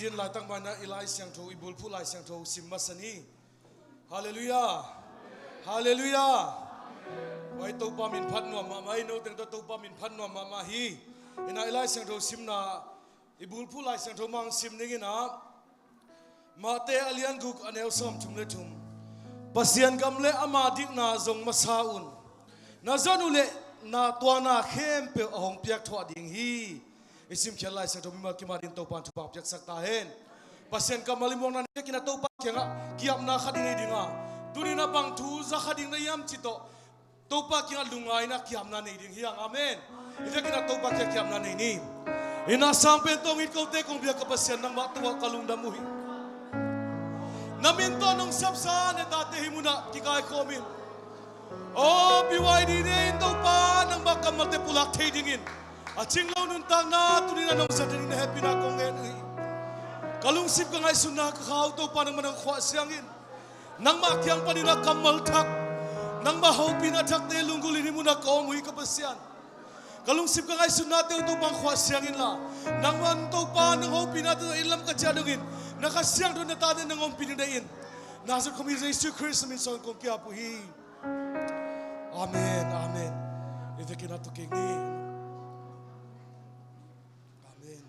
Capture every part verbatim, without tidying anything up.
Zin laitak mah inah i Lai Siangtho, i bulphuh Lai Siangtho sim masa ni. Halleluiah. Halleluiah. Vai Topa min phat nuam mahmah hi, no teng tawh Topa min phat nuam mahmah hi. Inah i Lai Siangtho simna, i bulphuh Lai Siangtho mah sim ning inah, Mate a lian guk a neu sawm thum le thum. Pasian gam le ama dikna zong masa un. Na zon uh leh na tuana khempeuh a hong piak thuah ding hi. I simkhiat Lai Siangtho mimal kim adingin Topa'n thupha piaksak ta hen. Pasian kammal i muakna nei vekin a Topa kiangah kiapna khat i nei ding a, tuni-in a bang thu za kha ding na hiam cih tawh Topa kiangah lungngaina kiamna nei ding hi hang. Amen. I vekin a Topa kiangah kiamna nei ni. Inah sang pen tawh it kote kong biak ka Pasian, nangmah tungah ka lungdam uh hi. Na min tawh nong sapsa na tate hih munah kikaikhawm in. Aw, B Y D ne in Topa nangmah kammalte pulak thei dingin a cinglo nuntakna tuni-in a nong zat dingin na hehpihna kong ngen uh hi. Ka lungsim ka ngaihsutna ka khau Topa nangmah nong khuah siang in. Nangmah kiang panin a kammal thak, nangmah hopihna thakte lunggulh in hih munah ka om uh hi ka Pasian. Ka lungsim ka ngaihsutnate uh Topa khuah siang inla, nangmah Topa nong hopihnate tawh inn lam ka ciah dongin na Kha Siangtho na tate nong ompih ding deih in. Nazareth khuami Jesu Khrist min suangin kong ki-ap uh hi. Amen, amen. I vekin a tuk kik ni. Amen.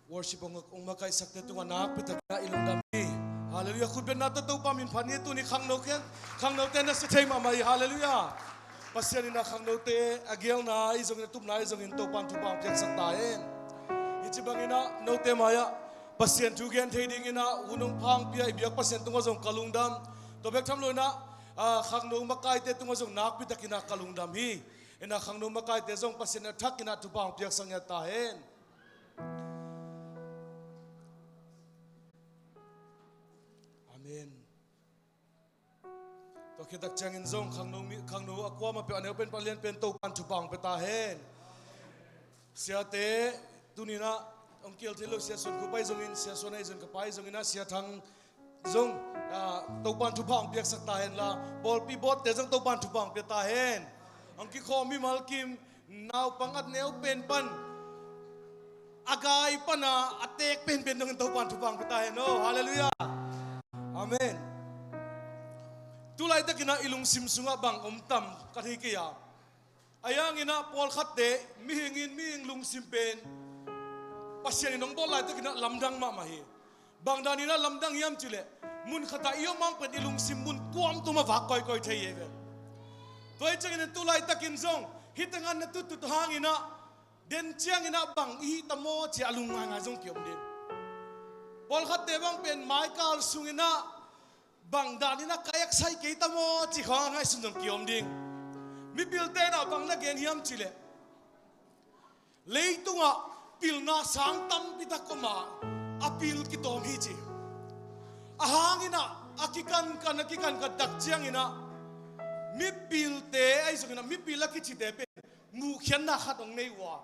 Worship hong, hong makaihsakte tungah nakpi takin i lungdam hi. Halleluiah. Khutbetna tawh Topa min phat ni. Tuni khangno ken, khangnote na sia thei mahmah hi. Halleluiah. Pasian in a khangnote a geelna ahi zongin, a tupna ahi zongin Topa'n thupha hong piaksak ta hen. Hih ci bangin a note mai-ah Pasian thu gen thei dingin a hun hong pha hong pia i biak Pasian tungah zong ka lungdam. Tua bek tham loin a, a, khangno makaite tungah zong nakpi takin a ka lungdam hi. In a khangno makaite zong Pasian in a thakin a thupha hong piaksak ngiat ta hen. Amen. Tua khit tak ciangin zong khangno mi, khangno a kuamah peuh a neu pen pan a lian pen Topa'n thupha hong pia ta hen. Siate, tuni-in a hong kihel thei lo Sia Suan Khup ahi zongin, Sia Suan ahi zongin, ka pa ahi zongin a, Sia Thang zong, ah, Topa'n thupha hong piaksak ta henla, pawlpi boardte zong Topa'n thupha hong pia ta hen. Hong kikhawm mimal kim, naupang a neu pen pan a gai pan a, a teek penpen dongin Topa'n thupha hong pia ta hen aw. Halleluiah. Amen. Tu laitakin a i lungsim sungah bang om tam ka thei kei a, ahi hangin a pawlkhatte mihing in mihing lungsim pen Pasian in hong bawl laitakin a lamdang mahmah hi. Bang danin a lamdang hiam cih leh, mun khat ah i om hang pen i lungsim mun tuamtuam ah vak kawikawi thei hi ve. Tua hi ciangin tu laitakin zong hih teng ah na tuttut hangin a, den ciangin a bang i hih ta maw ci a lung ngaingai zong kiom ding. Pawlkhatte bang pen maikal sungin a bang danin a ka excite kei ta maw ci khawng a ngaihsun zong kiom ding. Mipilte in a bang na gen hiam cih leh, leitungah pilna sang tampi tak om a, a pil kitawm hi ci. A hangin a, a kikankan, a kikankan tak ciangin a, mipilte ahi zongin a, mipil a kicite pen muhkhiatna khat hong nei uh a,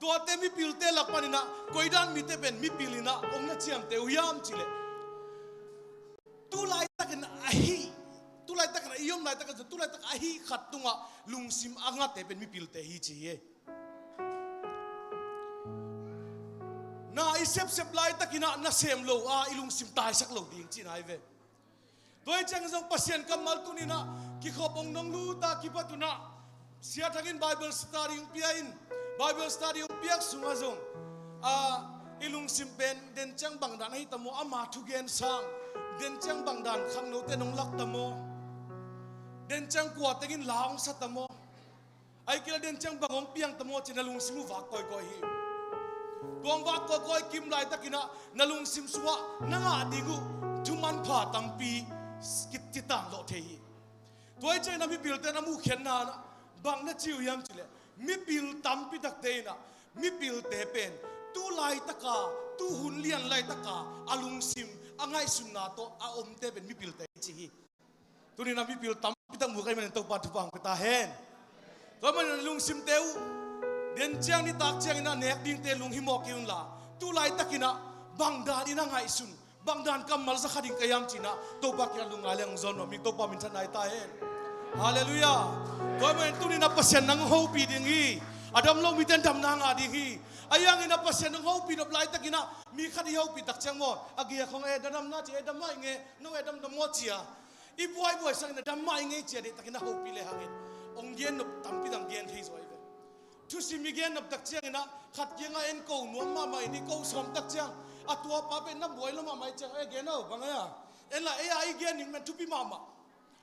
tuate mipilte lak panin a, koidan mite pen mipil in a om na ciamteh uh hiam cih leh, tu laitakin a hih, tu laitakin a i om laitakin, tu laitak a hih khat tungah lungsim a ngahte pen mipilte hi ci hi. Na i sepsep laitakin a na sem lo a, i lungsim taisak lo ding cihna hi ve. Tua hi ciangin zong Pasian kammal tuni-in a kikhop hong nong lut a kipat un a, Sia Thang in Bible study hong pia in, Bible study hong piak sungah zong, a, i lungsim pen den ciang bang dan ahi ta maw, ama thugen sang, den ciang bang dan khangnote nong lak ta maw, den ciang kua tengin la hong sa ta maw, ahih kei leh den ciang bang hong piang ta maw ci na lungsim uh vak kawikawi hi. Tua hong vak kawikawi kim laitakin a na lungsim sungah na ngah ding uh thumanpha tampi ki, kitanlawh thei hi. Tua hi ciangin a mipilte na muhkhiatna in a bang na ci uh hiam cih leh, mipil tampi takte in a, mipilte pen tu laitak a, tu hun lian laitak a, a lungsim, a ngaihsutna tawh a omte pen mipilte hi ci hi. Tuni-in a mipil tampi tak mu ka hih manin Topa'n thupha hong pia ta hen. Tua manin a lungsimte uh den ciang nitak ciangin a nek dingte lunghimawh kei unla, tu laitakin a bang danin a ngaihsun, bang dan kammal za kha ding ka hiam ci-in a Topa kiang lungngai leng hong zawn nuam ing. Topa minthanna hi ta hen. Halleluiah. Tua manin tuni-in a Pasian nang hong hopih ding hi. A dam lo mite in damna ngah ding hi. Ahi hangin a Pasian hong hopih nop laitakin ah mi khat i hopih tak ciang maw, a gei khong, "Eh, na damna ci, eh, dam mah ing e, no eh, damdam maw," ci a i buaibuai sangin, "Na dam mah ing e," ci a deihtakin a hopih le hangin hong gen nop tampi dang gen thei zaw hi ve. Thusim i gen nop tak ciangin ah khat kiangah en ko nuam mahmah in, i ko sawm tak ciang a tuapa pen na buai lo mahmah i ciang, "Eh, gen o, bang a, en la, ei a i gen ning pen thupi mahmah.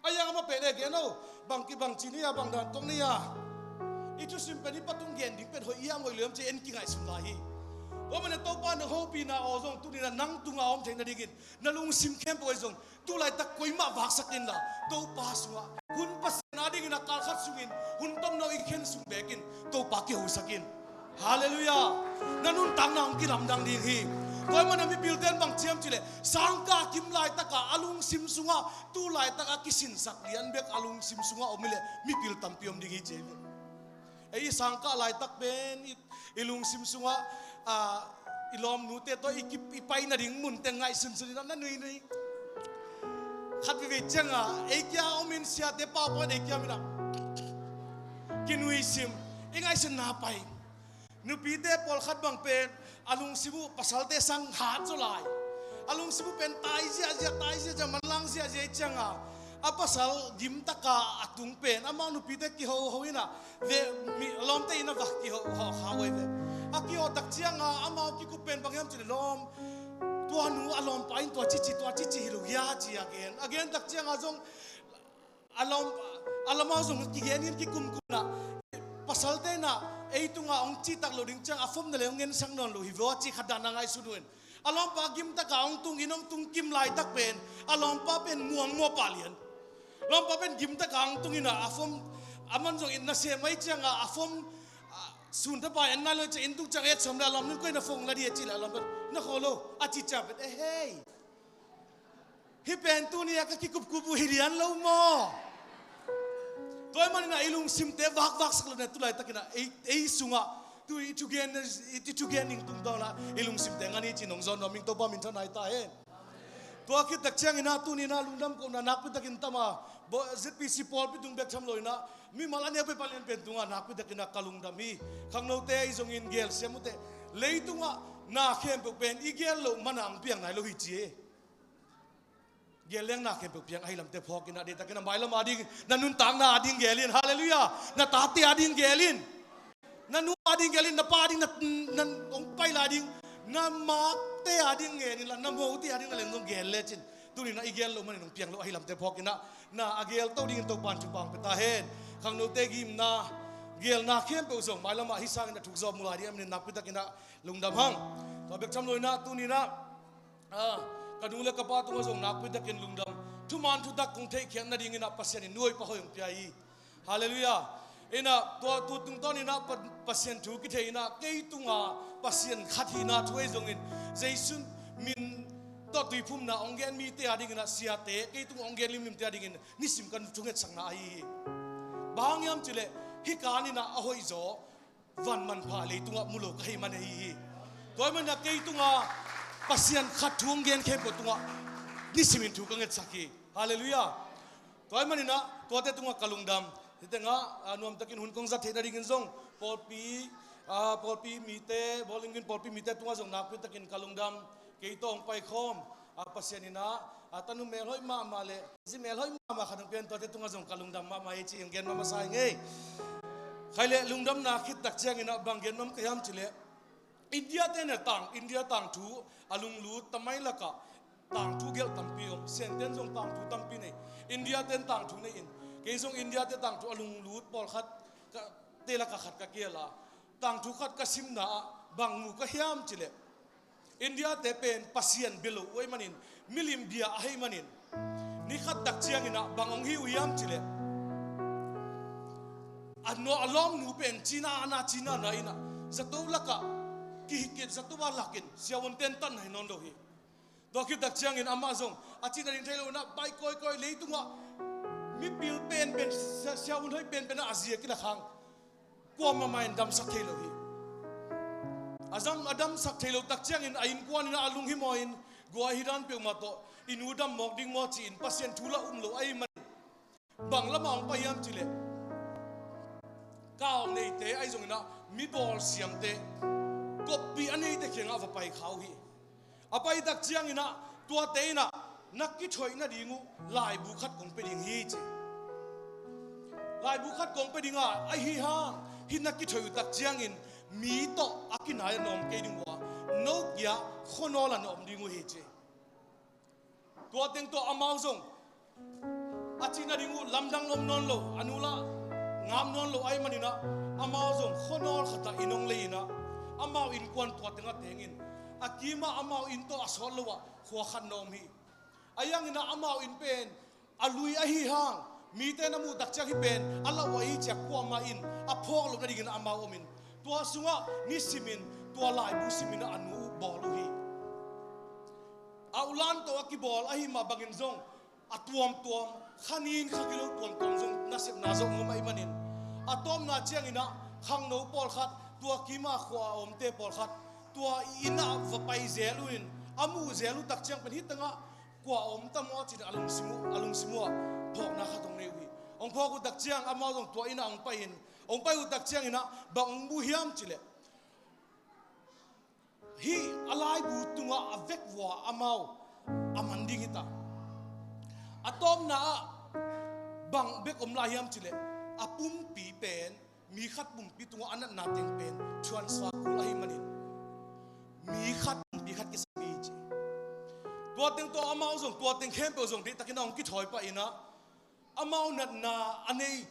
Ahi hang amah pen, eh, gen o, bang kibang ci ni a, bang dan tong ni a, i thusim pen i patung gen ding pen hoih hiam, hoih lo hiam," ci en kingaihsun lai hi. Tua manin Topa in hong hopihna aw zong tuni-in ah nang tungah a om theih nadingin na lungsim khempeuh ahi zong tu laitak koimah vaksak inla, Topa sungah hun Pasian a dingin a kal khat sungin hun tomno i khen sung bekin Topa kihosak in. Halleluiah. Na nuntakna hong kilamdang ding hi. Tua ahih manin mipilte in bang ci hiam cih leh, sangkah a kim laitaka a lungsim sungah tu laitaka kisinsak lian bek a lungsim sungah om hi leh mipil tampi om ding hi ci hi. Ei i sangkah laitak pen i, i lungsim sungah, a, i lawmnute tawh i, ki, i pai nading mun teng ngaihsunsun in ah na nuinui. Khat veivei ciangah ei kia om in, siate pau pawh ei kia om in ah kinuisim, i ngaihsunna pai. Nupite pawlkhat bang pen a lungsim uh pasalte sang hat zaw lai. A lungsim uh pen tai ziahziah, tai ziahziah, manlang ziahziah i ciangah a pasal gimtaka a tung pen amau nupite kihoho in ah ve, mi, a lawmte in a va kihoho kha uh hi ve. A kihoh tak ciangah amau kikup pen bang hiam cih leh, "Lawm, tua nu a lawmpa in tua cici, tua cici hi lo hia?" ci a gen. A gen tak ciangah zong a lawm, a lawmau zong kigen in kikumkum in ah, pasalte in ah ei tungah hong cihtak loh ding ciang a fom na leh hong ngensak nawn lo hi vaw, cih khat dan a ngaihsun uh in, a lawmpa gimtaka hong tung in, hong tung kim laitak pen a lawmpa pen muang maw pah lian. Lawmpa pen gimtaka hong tung in ah, a fom, a man zong in nasem ahih ciangah a fom, a, sun tapa en nai lo ciang, inn tung ciang et sawm leh a lawm in, "Koi na fom la ding e?" ci leh a lawmpa in, "Na kho lo," a cih ciang pen, "Eh hei, hih pen tuni a ka kikupkup uh hi lian lo maw?" Tua ahih manin ah i lungsimte vakvaksak loh in ah tu laitakin ah ei, ei sungah tu i thugen, i thugen ning tungtawn ah i lungsimte ngan hi ci-in hong zawn nuam ing. Topa min thang nai ta hen. Tua khit tak ciangin ah tuni-in ah lungdam kohna nakpi takin tam a, bo-, Z P C pawlpi tung bek tham lo-in ah mimal a neu peuhpeuh lianpen tungah nakpi takin ah ka lungdam hi. Khangnote ahi zongin gel siam uh teh, leitungah na khempeuh pen i gel loh man a hong piang nai lo hi ci hi. Gel leng na khempeuh piang ahi lamte phawk in ah, deihtakin ah mailam a ding, na nuntakna a ding gel in. Halleluiah. Na tate a ding gel in. Na nu a ding gel in, na pa a ding, na, na hong pai lai ding, na mate a ding gel in la, na mote a ding na lem zong gel lecin. Tuni-in ah i gel loh manin hong piang lo ahi lamte phawk in ah, na a gelto dingin Topa'n thupha hong pia ta hen. Khangnote gimna, gelna khempeuh zong mailam ah hih sangin a thuk zaw mu lai ding ahih manin nakpi takin ah lungdam hang. Tua bek tham lo-in ah tuni-in ah, a, ka nu le ka pa tungah zong nakpi takin lungdam. Thuman thutak kong theihkhiat nadingin ah Pasian in nuai pa hoih hong pia hi. Halleluiah. In ah tua tu tungtawnin ah Pa-, Pasian thu kithei in ah kei tungah Pasian khat hihna thu ahi zongin, Jesu min tawh tuiphumna hong gen mite a dingin ah siate, kei tungah hong gen limlimte a dingin nisim ka thungetsakna ahi hi. Bang hang hiam cih leh hih kanin ah a hoih zaw van manpha leitungah mu lo ka hih man ahi hi. Tua ahih manin ah kei tungah Pasian khat thu hong gen khempeuh tungah nisimin thu ka ngetsak hi. Halleluiah. Tua ahih manin ah tuate tungah ka lungdam. Hih tengah, a, nuamtakin hun kong zat theih nadingin zong pawlpi, a, pawlpi mite, Bowling Green pawlpi mite tungah zong nakpi takin ka lungdam. Kei tawh hong paikhawm, a, Pasian in ah, a, tanu melhoih mahmah le zi melhoih mahmah khat hong pia in, tuate tungah zong ka lungdam mahmah hi ci-in gen mahmah sa ing ei. Khai le lungdamna khit tak ciangin ah bang gen nuam ka hiam cih leh, India-te in ah tang, India tangthu a lunglut tamai lakah tangthu gelh tampi om, Siante in zong tangthu tampi nei. India-te in tangthu nei in, kei zong India-te tangthu a lunglut pawlkhat ka, te lakah khat ka kihel a, tangthu khat ka simna ah bang mu ka hiam cih leh, India-te pen Pasian bia lo uh ahih manin, milim bia ahih manin, ni khat tak ciangin ah bang hong hi uh hiam cih leh, a nu a lawmnu pen cina na, cina na in ah zato lakah kihih khin, zato a lak in siavuante in tan nai nawn lo hi. Tua khit tak ciangin amah zong a cih nading thei lo-in ah pai kawikawi, leitungah mipil penpen, sia-, siavun hoih penpen ah a zi a kilak hang kuamah mah in damsak thei lo hi. A zam, a damsak thei lo tak ciangin a innkuan in ah a lunghimawh in, "Gua, hih dan peuhmah tawh i nu dam mawk ding maw?" ci-in Pasian thu lah um lo ahih manin, bang lamah hong pai hiam cih leh, kau neite ahi zongin ah mi bawlsiamte, koppih a neite kiangah va pai kha uh hi. A pai tak cianginah tuate inah na kithoih nading uh laibu khat kong pia ding hi ci. Laibu khat kong pia ding a, ahi hang hih na kithoih uh tak ciangin mi tawh a kinai a na om kei ding uh a, no kiang khuanawl a na om ding uh hi ci. Tua teng tawh amau zong a cih nading uh lamdang om nawn lo, a nu lah ngam nawn lo ahih maninah amau zong khuanawl khatah inn hong lei inah amau innkuan tua tengah tengin a kimah amau inn tawh a sawt lo ah khua khat na om hi. A yanginah amau inn pen a lui ahi hang mite na muh tak ciang hih pen a lauh ahi ciah kuamah in a phawk loh nadingin amau omin tua sungah nisimin tua laibu simin a nu uh bawl uh hi. Aulan tawh a kibawl ahi mah bangin zong a tuamtuam, kha nin kha kilo tuamtuam zong nasepna zong om ahih manin a tawpna cianginah khangno pawlkhat tua kima khua a omte pawlkhat tua innah va pai zel uh in a muh zel uh tak ciang pen hih tangah kua a om ta maw cin a lungsim uh a lungsim uh ah phawkna khat hong nei uh hi. Hong phawk uh tak ciang amau zong tua innah hong pai in hong pai uh tak cianginah bang hong muh hiam cileh hih a laibu tungah a vekvua amau a man ding hi ta. A tawpna ah bang bek om lai hiam cileh a pumpi pen mi khat pumpi tungah a natna teng pen transfer kul ahih manin mi khat pumpi khat kisam hi ci. Tua teng tawh amau zong tua teng khempeuh zong deihtakin a hong kithawi pah inah amau natna a nei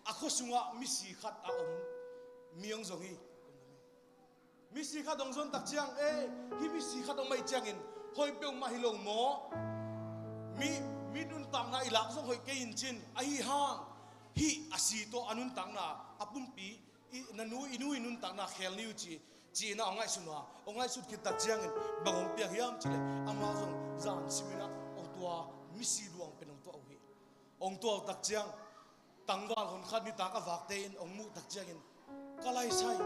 a khua sungah misi khat a om mi hong zong hi. Misi khat hong zon tak ciang e, hih misi khat hong maih ciangin hoih peuhmah hi lo maw? Mi, mi nuntakna i lak zong hoih kei in cin ahi hang hih a si tawh a nuntakna a pumpi i na nu i nu i nuntakna khel ni uh ci, ci-inah hong ngaihsun uh a hong ngaihsut khit tak ciangin bang hong piak hiam cileh amau zong zan siminah hong tua misi luang pen hong tuah uh hi. Hong tuah uh tak ciang tangval hon khat nitak a vakte in hong muh tak ciangin ka laisai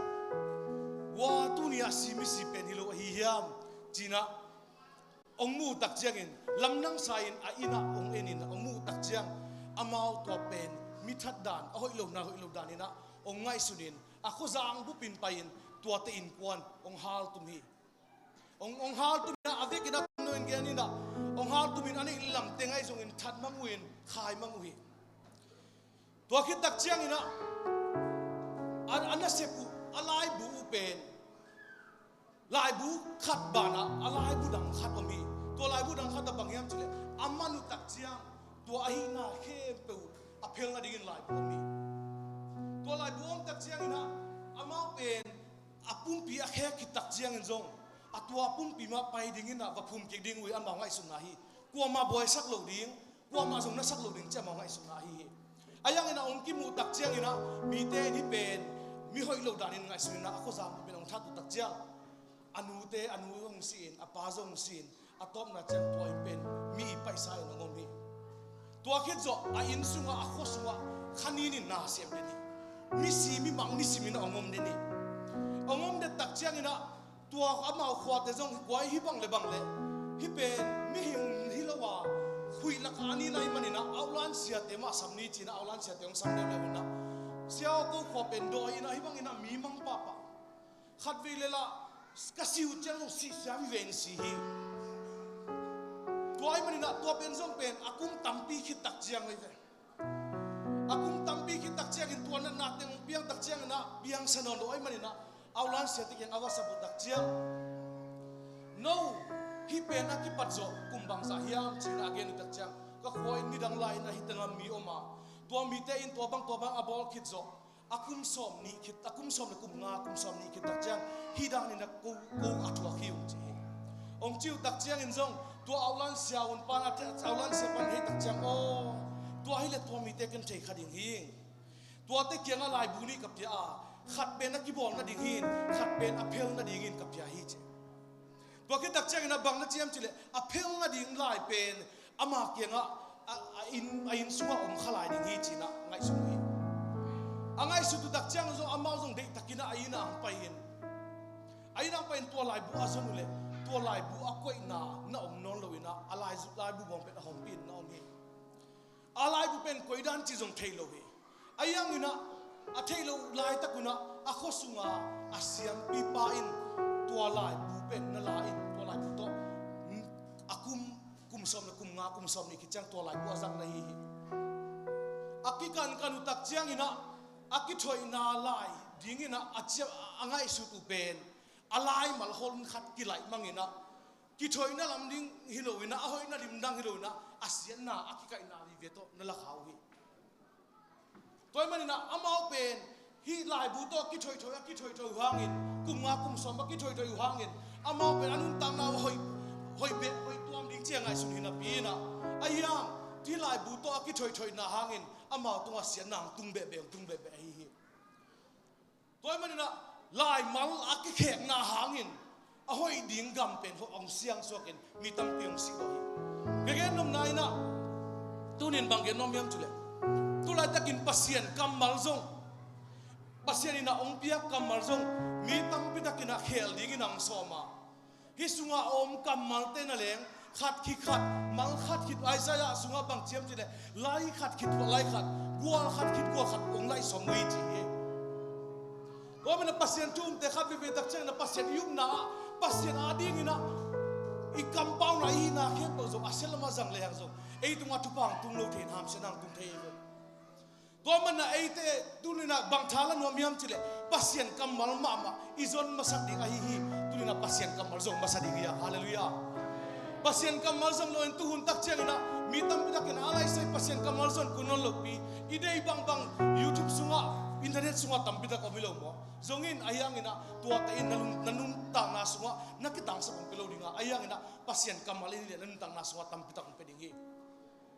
ua tuni a si misi pen hi lo ahi hiam cinah hong muh tak ciangin lamdang sa in a innah hong enin hong muh tak ciang amau tua pen mi that dan a hoih lo na hoih lo dan inah hong ngaihsunin a khuazang bupin pai-in tuate innkuan hong haltum hi. Hong, hong haltum inah a vekin a tamno in gen inah hong haltumin a neih lamteng ahi zongin that mang uh in khai mang uh hi. Tua khit tak cianginah a, a nasep uh a laibu uh pen laibu khat banah a laibu dang khat om hi. Tua laibu dang khat a bang hiam cileh a man uh tak ciang tua ahihna khempeuh a phel nadingin laibu om hi. Tua laibu om tak cianginah amau pen a pumpi a khek khit tak ciangin zong a tua pumpi mah pai dinginah va phum kik ding uh hi amau ngaihsutna hi. Kuamah buaisak lo ding kuamah zong na sak lo ding ci amau ngaihsutna ahi hi. A yanginah hong kimuh tak cianginah mite in hih pen mi hoih lo danin ngaihsuninah a khuazang pen hong that uh tak ciang a nute a nu hong si-in a pa zong hong si-in a tawpna ciang tua inn pen mi i paisa in hong om hi. Tua khit zawh a inn sungah a khua sungah kha ninin na sem den hi. Misi mi mang nisimin a hong om den hi. Hong om den tak cianginah tua amau khuate zong hi kuai hi bang le bang le hih pen mihing hi lo a khuih lakah a ni nai maninah aulan siate mah sam ni cinah aulan siate hong sam leuleu inah sia aw ko khua pen dawi inah hih banginah mi mang pahpah khat vei le lah ka si uh ciang zong sihsia vive in si hi. Tua ahih maninah tua pen zong pen a kum tampi khit tak ciang ahi ve. A kum tampi khit tak ciangin tua natna teng hong piang tak cianginah piangsa nawn lo ahih maninah aulan siate kiang a va sap uh tak ciang no hih pen a kipat zawh kum bangzah hiam cinah a gen uh tak ciang ka khua in nidang lai-inah hih tengah mi om a tua mite in tua bang tua bang a bawl khit zawh a kum sawm nih khit a kum sawm le kum nga kum sawm nih khit tak ciang hih danin a ko ko a thuak hi ung ci hi. Hong ci uh tak ciangin zong tua aulan sia hun pan a aulan sia pan hei tak ciang aw tua hi le tua mite ken thei kha ding hi. Tuate kiangah laibu nih ka pia a khat pen a kibawl nading hin khat pen a phel nadingin ka pia hi ci. Tua khit tak ciangin a bang na ciam cileh a phel nading lai pen ama kiangah a, a inn, a inn sungah om kha lai ding hi cinah ngaihsun uh hi. A ngaihsut uh tak ciang zong amau zong deihtakinah a innah ang pai-in a innah ang pai-in tua laibu a zon uh leh tua laibu a koihna na om nawn loinah a laibu bawng pen a hompih in na om hi. A laibu pen koidan ci zong thei lo hi. A ianginah A theih loh laitak unah a khua sunga a siampipa in tua laibu pen na la in, tua laibu tawh a kum, kum sawm le kum nga, kum sawm nih khit ciang tua laibu a zang na hi hi. A kikankan uh tak cianginah a kithoihna lai dinginah a cia, a ngaihsut uh pen a laimal hol khat kilaih manginah kithoihna lam ding hi loinah, a hoihna lim dang hi loinah, a siatna a kikaihna vive tawh na la kha uh hi. Tua ahih maninah amau pen hih laibu tawh a kithoithoih, a kithoithoih uh hangin, kum nga kum sawm a kithoithoih uh hangin, amau pen a nuntakna uh hoih, hoih beh, hoih tuam ding cia ngaihsun hi napi inah, ahi hang hih laibu tawh a kithoithoihna hangin amau tungah siatna hong tung behbeh, hong tung behbeh ahi hi. Tua ahih maninah laimal a kikhekna hangin a hoih ding gam pen hong siangsuakin mi tampi hong sih lo hi. Ka gen nopna inah tunin bang gen nuam hiam cih leh, tu laitakin Pasian kammal zong, Pasian inah hong piak kammal zong mi tampi takinah khel dingin hong sawm a, hih sungah a om kammalte na leng khat khit khat, mal khat khit, Isaiah sungah bang ci hiam cih leh, lai khat khit lai khat, gual khat khit gual khat hong laih sawm uh hi ci hi. Tua ahih manin Pasian thu umte khat veve tak ciangin a Pasian i upna ah, Pasian adingin ah i kampauna, i hihna khempeuh zong a sia lamah zang lehang zong ei tungah thupha hong tung lo thei in, hamsiatna hong tung thei hi. Tua manin ah eite tuni-in ah bang tha la nuam hiam cih leh Pasian kammal mahmah i zon masak ding ahi hi. Tuni-in ah Pasian kammal zong masak ding hi a, halleluiah. Pasian kammal zong lo in tuhun tak ciangin ah mi tampi takin a laisai Pasian kammal zon kul nawn lopi, i deih bangbang YouTube sungah, internet sungah tampi tak om hi lo maw? Zong in, ahi hangin ah tuate in na lung, na nuntakna sungah na kitangsap hong pia lo ding a, ahi hangin ah Pasian kammal in i leh na nuntakna sungah tampi tak hong pia ding hi.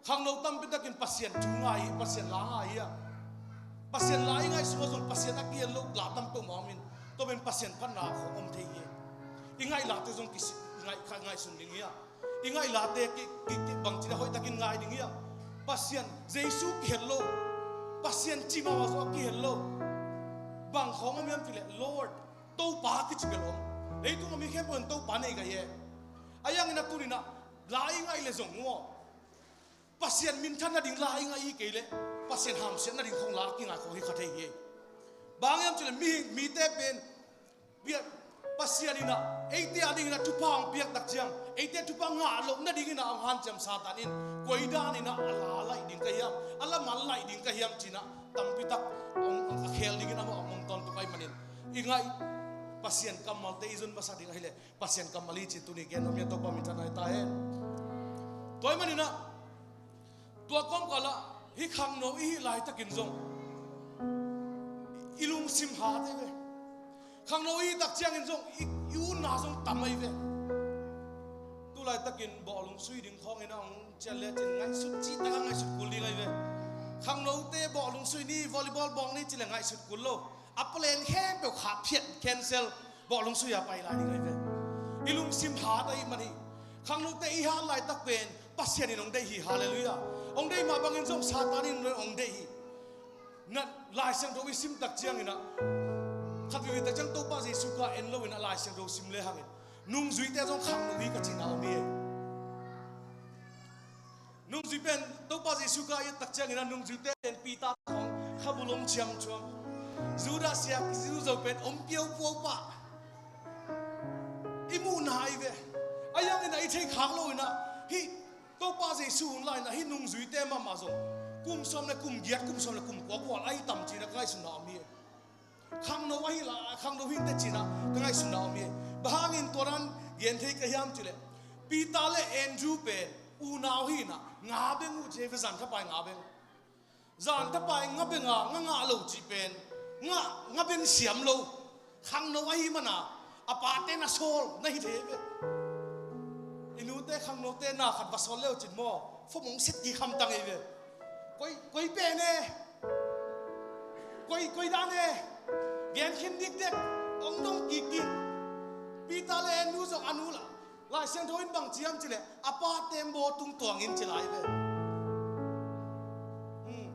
Khangno tampi takin Pasian thu ngai hi, Pasian la ngai hi a. Pasian la i ngaih sungah zong Pasian a kihel lo la tam peuhmah om in, tua pen Pasian phatna khong om thei hi. I ngaih late zong kisi, ngaih, kha, ngaihsun ding hi a. I ngaih late ki, ki, ki, bangci a hoih takin ngai ding hi a. Pasian, Jesu kihel lo, Pasian cih mahmah zong a kihel lo, bang khong om hiam cih leh Lord, Topa kici bel om. Leitung a mi khempeuh in Topa nei ka hi e. Ahi hangin ah tuni-in ah la i ngaih leh zong maw, Pasian minthan nading la i ngaih hi kei leh Pasian hamsiat nading khong la kingai khong hi kha thei hi. Bang hang hiam cih leh mihing, mite pen bia, Pasian in ah eite adingin ah thupha hong piak tak ciang, eite thupha ngah loh nadingin ah hong hanciam Satan in koi danin ah a la laih ding ka hiam, a lamal laih ding ka hiam ci-in ah tampi tak hong, hong a khel dingin amah hong, hong tawntung ahih manin, i ngaih Pasian kammalte i zon masa ding ahih leh Pasian kammal hi ci-in tuni gen nuam hi a, Topa minthanna hi ta hen. Tua ahih manin ah tua kawmkal ah hih khangno i hih laitakin zong i lungsim hat ahi ve. Khangno i hih tak ciangin zong i, i utna zong tam ahi ve. Tu laitakin bawhlung sui ding khawngin ah hong cian lecin ngaihsut cih tak a ngaihsut kul ding ahi ve. Khangnote bawhlung sui ni, volleyball bawng ni ci leh ngaihsut kul lo. A plan khempeuh khah phiat, cancel, bawhlung sui a pai lai ding ahi ve. I lungsim hat ahih man hi. Khangnote i hat laitak pen Pasian in hong deih hi, halleluiah. Hong deih mah bangin zong Satan in hong deih hi. Na, Lai Siangtho i sim tak ciangin ah, khat veivei tak ciang Topa Jesu kha en loin ah Lai Siangtho sim le hangin nungzuite zong khangno hi ka cihna om hi. Nungzui pen Topa Jesu kha i et tak ciangin ah nungzuite pen Peter khong khabul om ciamciam, Judas sia kici zo pen om piaupuau pah. I muhna ahi ve. Ahi hangin ah i theikhak loin ah hih Topa Jesu hun lai-in ah hih nungzuite mahmah zong kum sawm le kum giat, kum sawm le kum kua gual ahi tam ci-in ah ka ngaihsunna om hi. Khangno ahi la, khangno hi inteh ci-in ah ka ngaihsunna om hi. Bang hangin tua dan gen thei ka hiam cih leh, Peter le Andrew pen unau hi-in ah nga beng uh ci hi ve, zan thapai nga beng. Zan thapai nga beng a, nga ngah lo cih pen nga, nga beng siam lo. Khangno ahih man a, a pate na sawl na hi thei ve. I nute khangnote na khat va sawl le uh cin maw, fom hong set kik hamtang hi ve. Koi, koi pen e, koi, koi dan e, gen khin dikdek, hong dong kikkik. Peter le Andrew zong a nu la, Lai Siangtho in bang ci hiam cih leh, a pa tembaw tung tuangin ci lai ve. Hmm.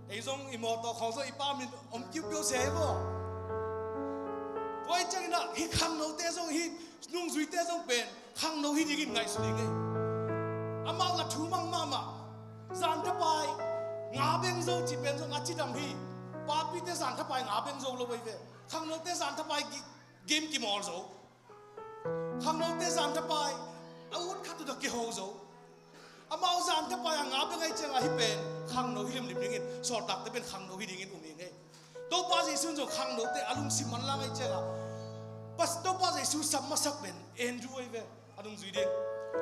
Ei zong i mawtaw khawng zong i pa min om kiupiau se hi maw. Tua ahih ciangin ah hih khangnote zong, hih nungzuite zong pen khangno hi dingin ngaihsun ding hi. Amau la thumang mahmah. Zan thapai nga beng zo cih pen zong a cidam hi. Papite zanthapai nga beng zo lo ahi ve. Khangnote zanthapai gi-, game kimawl zo. Khangnote zanthapai a ut khat uh tawh kiho zo. Amau zanthapai a nga beng ahih ciangah hih pen khangno hi limlim dingin, sawltakte pen khangno hi dingin um hi ing ei. Topa Jesu in zong khangnote a lungsim manlang ahih ciangah, Pas-, Topa Jesu sam masak pen Andrew ahi ve, a nungzui ding.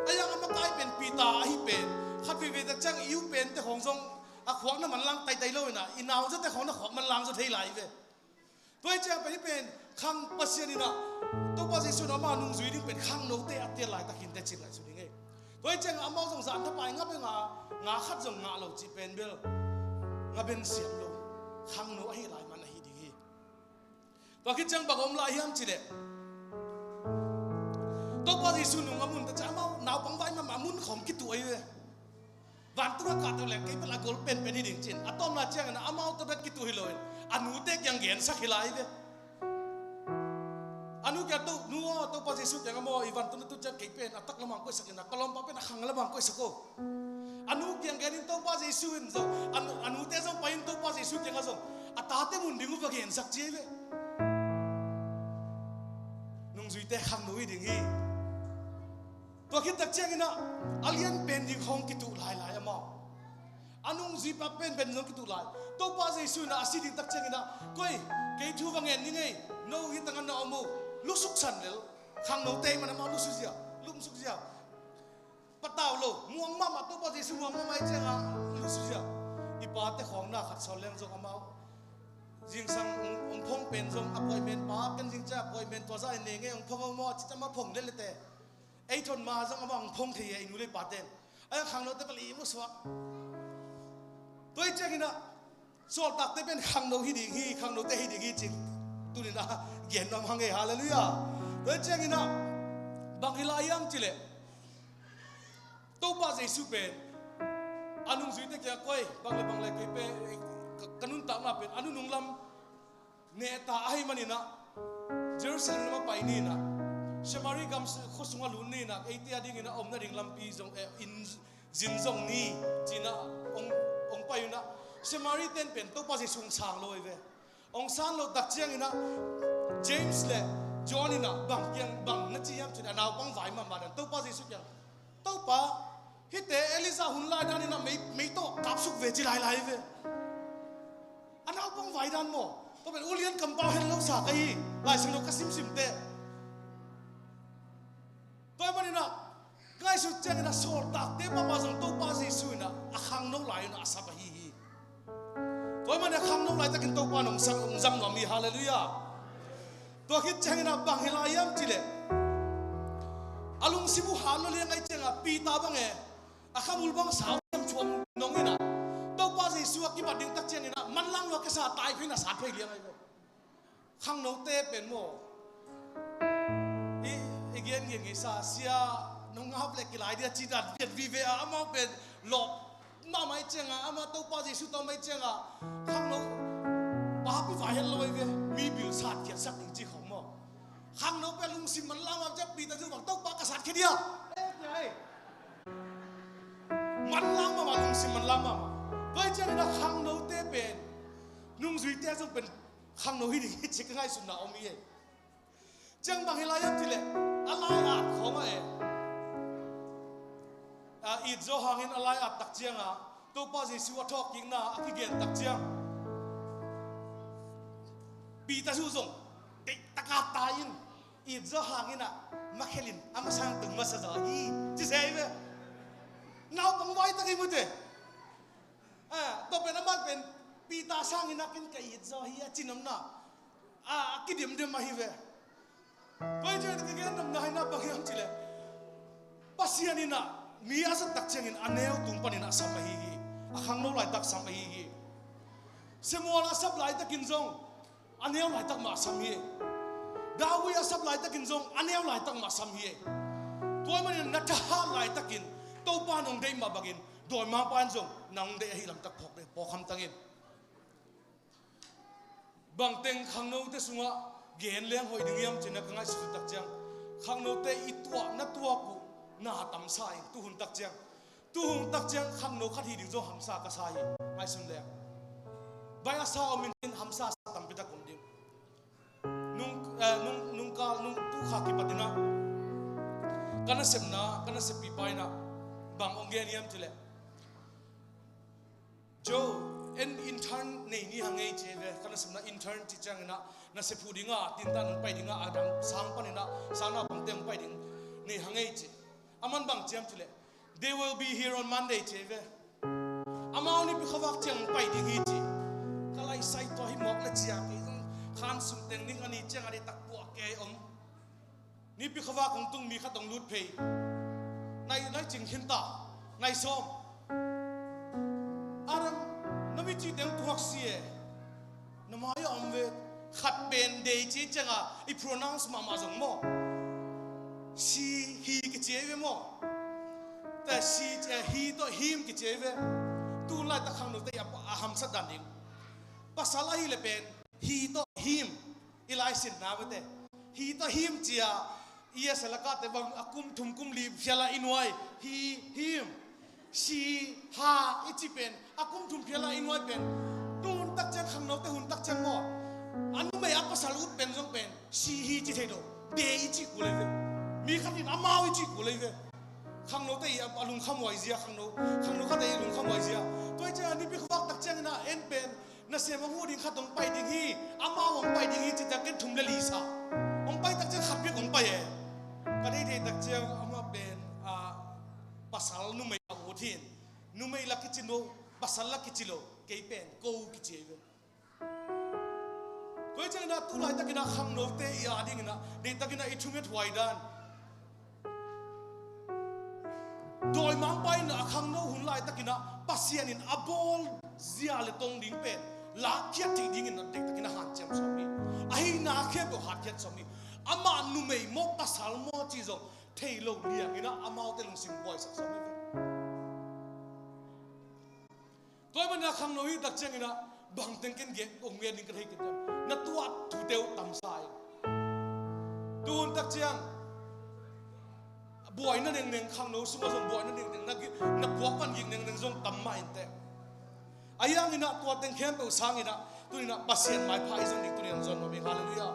A yang a makai pen Peter ahi pen, khat veivei tak ciang i u pente khawng zong a khuak na manlang taitai lo inah, i nauzate khawng na khuak manlang zaw thei lai hi ve. Tua hi ciang pen hih pen khang Pasian inah, Topa Jesu in ama nungzui ding pen khangnote a tel laitak hi inteh cih ngaihsun ing ei. Tua hi ciang amau zong zanthapai nga beng a, nga khat zong ngah lo cih pen bel nga beng siam lo, khangno ahi lai man ahi ding hi. Tua khit ciang bang om lai hiam cih leh, Topa Jesu nung a mun tak ciang amau naupang vai mahmah, a mun khawng kituh ahi ve. Vantung a kahto leh kei bel a gol penpen hi ding ci-in, a tawpna ciangin ah amaute bek kituh hi loin a nute kiang gensak hi lai hi ve. A nu kiang, "To, nu aw, Topa Jesu kiangah maw, i vantung na tut ciang kei pen a tak lamah hong koihsak in ah, ka lawmpa pen a khang lamah hong koihsak o." A nu kiang genin Topa Jesu in zong, a nu, a nute zong pai-in Topa Jesu kiangah zong a tate mun ding uh va gensak ci hi ve. Nungzuite khangno hi ding hi. Tua khit tak ciangin ah a lianpen ding khawng kituh lailai amau. A nungzuipa penpen zong kituh lai. Topa Jesu in ah a si ding tak ciangin ah, "Koi, kei thu va ngen ning ei, no hi tangah na om uh, lusuk san lel." Khangnote ahih man amau lusuk zia, lumsuk zia. Patau lo, muang mahmah, Topa Jesu muang mahmah ahih ciangah lusuk zia. I pate khawng na khat sawl leng zong amau zingsang hong, hong phong pen zong appointment pa, ken zing ciang appointment tua zah in ne ngei, hong phong hong maw, ci ciang amau phong lel lete. Ei thon ma zong amah hong phong thei hi, i nu le i paten. A khangnote pali mu suak. Tua hi ciangin ah sawltakte pen khangno hi ding hi, khangnote hi ding hi ci-in tuni-in ah gen nuam hang e, halleluiah. Tua hi ciangin ah bang hi lai hiam cih leh, Topa Jesu pen a nungzuite kiang, "Koi, bang le bang le kei pen, ka, ka nuntakna pen a nunung lam neta ahih manin ah Jerusalem lam ah pai ni in ah, Samari gam s-, khua sungah lut ni in ah, eite a dingin ah omna ding lampi zong, eh, inn zin zong ni," ci-in ah hong, hong pai un ah, Samari ten pen Topa Jesu hong sang lo hi ve. Hong sang lo tak ciangin ah James le John in ah bang kiang, bang na ci hiam cih leh, a naupang vai mahmah dan Topa Jesu kiang, "Topa, hihte Elijah hun lai danin ah mei, mei tawh kapsuk ve ci lailai hi ve." A naupang vai dan maw? Tua pen ulian kampau hen lo sa ka hi, Lai Siangtho ka simsim teh. Tua ahih manin ah ngaihsut ciangin ah sawltakte mahmah zong Topa Jesu in ah a khangno lai-in ah a sap ahi hi. Tua ahih manin a khangno laitakin Topa in hong sap, hong zang nuam hi, halleluiah. Tua khit ciangin ah bang hi lai hiam cih leh, a lungsim uh hat lo liang ahih ciangah Peter bang e, a khamul bang sau thiam thuam nong in ah, Topa Jesu a kibat ding tak ciangin ah manlang lo a kisa tai phei in ah sat phei liang ahi ve. Khangnote pen maw, i, i gen gen ngei sa, sia nong ngap le kilai dia ci dan viat vive a, amau pen lawp mahmah ahih ciangah, amah Topa Jesu tawh mah ahih ciangah, khangno papi vai het lo ahi ve, mi bil sat khiatsak ding ci khawng maw. Khangno pen lungsim manlang mahmah ciang Peter zong bang, "Topa, ka sat khia dia." Manlang mahmah, lungsim manlang mahmah. Tua ahih ciangin ah khangnote pen, nungzuite zong pen khangno hi ding hi ci ka ngaihsutna om hi e. Ciang bang hi lai hiam cih leh, a lai-at khawng ah e, a, it zaw hangin a lai-at tak ciangah Topa Jesu a thawhkikna a kigen tak ciang, Peter zong deihtak a tai-in, it zaw hangin ah makhelin a masang tung masa zaw hi ci se hi ve. Naupang vai tak hi mute. A, tua pen amah pen Peter sangin ah ken ka it zaw hi a ci nuam na, a, a kidemdem ahi ve. Tua ahih ciangin ka gen nuamna hi-in ah bang hiam cih leh, Pasian in ah mi a zat tak ciangin a neu tung panin ah sam ahi hi. A khangno laitak sam ahi hi. Samuel a sap laitakin zong a neu laitak mah sam hi. David a sap laitakin zong a neu laitak mah sam hi. Tua ahih manin na thahat laitakin Topa in hong deih mah bangin dawimangpa in zong nang hong deih ahih lamtak phawk, phawk hamtang in. Bangteng khangnote sungah gen leng hoih ding hiam cih na ka ngaihsut tak ciang, khangnote i tuah na tuak uh na tamsa in, tuhun tak ciang, tuhun tak ciang khangno khat hi ding zong hamsa ka sa hi. Ngaihsun leng. Vai a sa om in hamsa a sa tampi tak om ding. Nung, eh, nung, nungkal, nung tukha kipat in ah ka nasepna, ka naseppipa in ah bang hong gen hiam cih leh, "Joe, en intern nei ni hang ei," ci ei ve. Ka nasepna intern cih ciangin ah nasep huh ding a, tintan hong pai ding a, a dang sang panin ah sang naupangte hong pai ding nei hang ei ci. Aman bang ci hiam cih leh, "They will be here on Monday," ci ei ve. Amau Nipi khuavak ciang hong pai ding hi ci. Ka laisai tua hi mawk le cia, kei zong khan sung teng ning a ni ciang a deihtak puah kei om. Nipi khuavak hong tung, mi khat hong lut phei. Nai, nai cing khin ta, nai sawm. Adam, na mi cih teng tuak si e. Na mai a om ve. Khat pen day ci ciang a i pronounce mahmah zong maw, she, he kici ei ve maw. Tua she, eh, he tawh him kici ei ve. Tu laitak khangnote a, a hamsat dan ding. Pasal ahih leh pen he tawh him, i laisinna bete. He tawh him ci a, i a selakate bang a kum thum kum li phial a i nuai, he, him. She, her i ci pen, a kum thum phial a i nuai pen. Tu hun tak ciang khangnote hun tak ciang maw, a numei a pasal ut pen zong pen she, he ci thei lo. They i ci kul ei ve. Mi khat in amau i ci kul ei ve. Khangnote i a, a lungkhamhuai zia, khangno, khangno khate i lungkhamhuai zia. Tua i ciang a Nipi khuavak tak ciangin ah en pen nasem hong huh ding khat hong pai ding hi, amau hong pai ding hi ci ciang ken thum le li sa. Hong pai tak ciang khat bek hong pai e. Ka deih deih tak ciang amah pen, ah, pasal numei a ut hi. Numei la kici lo, pasal la kici lo, kei pen ko kici ei ve. Tua i ciangin ah tu laitakin ah khangnote i a dingin ah deihtakin ah i thungethuai dan. Dawimangpa in a khangno hun laitakin ah Pasian in a bawl zia le tong ding pen lakkhiat theih dingin ah deihtakin ah hanciam sawm hi. Ahihna khempeuh hatkhiat sawm hi. Amah numei maw pasal maw cih zong thei lo liangin ah amaute lungsim buaisak sawm hi. Tua ahih manin ah khangno hih tak ciangin ah bang teng ken gen, hong gen ding ka thei kei ciang, na tuah thute uh tamsa in. Tu hun tak ciang buaina nengneng, khangno sungah zong buaina nengneng, na gi-, na puak van gik nengneng zong tam mah inteh. Ahi hangin ah tua teng khempeuh sangin ah tuni-in ah Pasian maipha i zong ding tuni-in ah zon nuam ing. Halleluiah.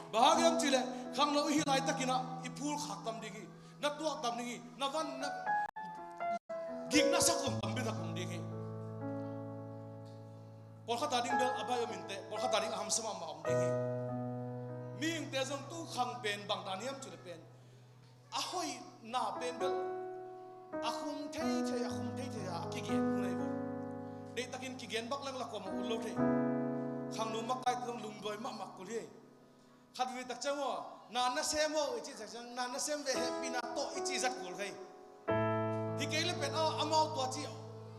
Bang hang hiam cih leh khangno i hih laitakin ah i phul khak tam ding hi. Na tuak tam ding hi, na van, na gik na sak zong tampi tak om ding hi. Pawlkhat a ding bel a baih om inteh, pawlkhat a ding a hamsa mahmah om ding hi. Mihingte zong tu khang pen bang dan hiam cih leh pen a hoihna pen bel a khum theithei, a khum theithei a kigen hun ahi ve. Deihtakin kigen bak leng la kuamah ut lo thei. Khangno makaite zong lungduai mahmah kul hi. Khat vei tak ciang aw, na nasem aw i cih tak ciang, na nasem ve, hehpihna tawh i cih zat kul thei. Hi kei le pen aw, amau tua ci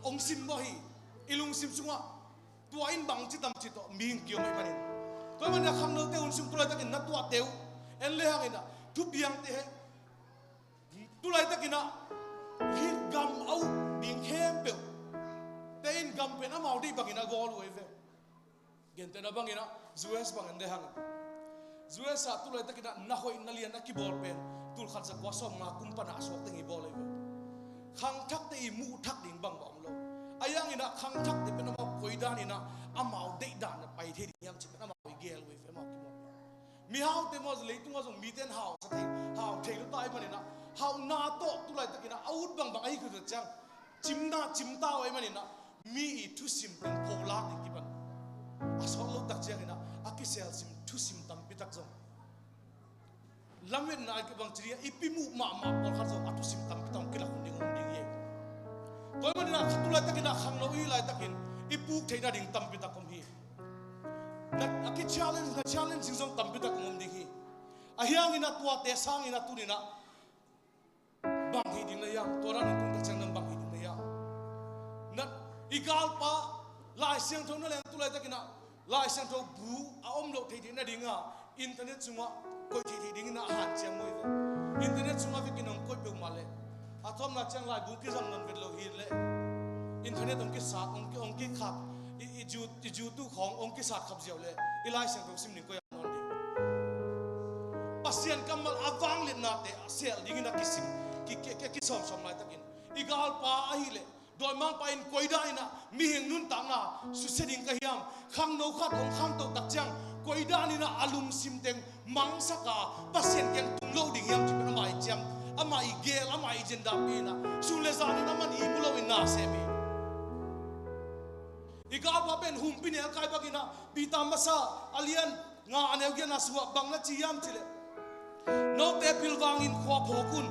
hong sim aw hi. I lungsim sungah tua in bang ci tam ci tawh mihing kiom ahih manin. Tua ahih manin a khangnote hun sung tu laitakin na tuahte uh en le hangin ah thupiangte he. Tu laitakin ah hih gam a uk ding khempeuh te in gam pen amau deih bangin a gawl uh ahi ve. Gentehna bangin ah U S bangin le hang. U S ah tu laitakin ah na hoih na lian a kibawl pen tul khat za kua sawm nga kum pan a suak teng i bawl ahi ve. Khangthakte i muh thak ding bangbang om lo. Ahi hangin ah khangthakte pen amau koi danin ah amau deih dan a pai thei ding hiam cih pen amau i gel uh ahi ve, amau kibawl pen. Mihaute maw, leitungah zong mite in hau sa thei, hau thei lo ta ahih manin ah hauhna tawh tu laitakin ah a ut bangbang ahi khuazat ciang cimna cimta uh ahih manin ah mi i thusim teng pholak ding kipan. A sawt lo tak ciangin ah a kiselsim thusim tampi tak zong lametna a kibang ci ding a, i pi muh mahmah pawlkhat zong a thusim tampi tak hong kilak hun ding om ding hi. Tua ahih manin ah kha tu laitakin ah khangno i hih laitakin i puk theihna ding tampi tak om hi. Na, a ki challenge, na challenge ding zong tampi tak om ding hi. Ahi hangin ah tuate sangin ah tuni-in ah bang hih ding na hiam? Tua dan in tung tak ciang nang bang hih ding na hiam? Na, i galpa Lai Siangtho na leng tu laitakin ah Lai Siangtho bu a om loh theih theihna ding a internet sungah koih theih theih dingin ah a hanciam uh ahi ve. Internet sungah vekin hong koih peuhmah leh a thawmna ciang laibu kizang nawn vet lo hi leh internet hong kisat, hong ki, hong kikhap, i, i ju, i jutu khawng hong kisat khap ziau leh i Lai Siangtho sim ding koih a nawn ding. Pasian kammal a vangliatnate a sel dingin a kisim, ki, ki, ki, kisawmsawm laitakin i galpa ahih leh Dawimangpa in koi dan in ah mihing nuntakna susia ding ka hiam? Khangno khat hong khangto tak ciang koi dan in ah a lungsim teng mangsak a, Pasian kiang tung lo ding hiam cih pen amah i ciam, amah i gel, amah i agenda pi in ah, sun le zan in amah i mu lo in na sem hi. I galpa pen humpinelkai bangin ah, Peter masa a lian nga a neu giatna sungah bang na ci hiam cih leh, note pilvangin khua phawk un.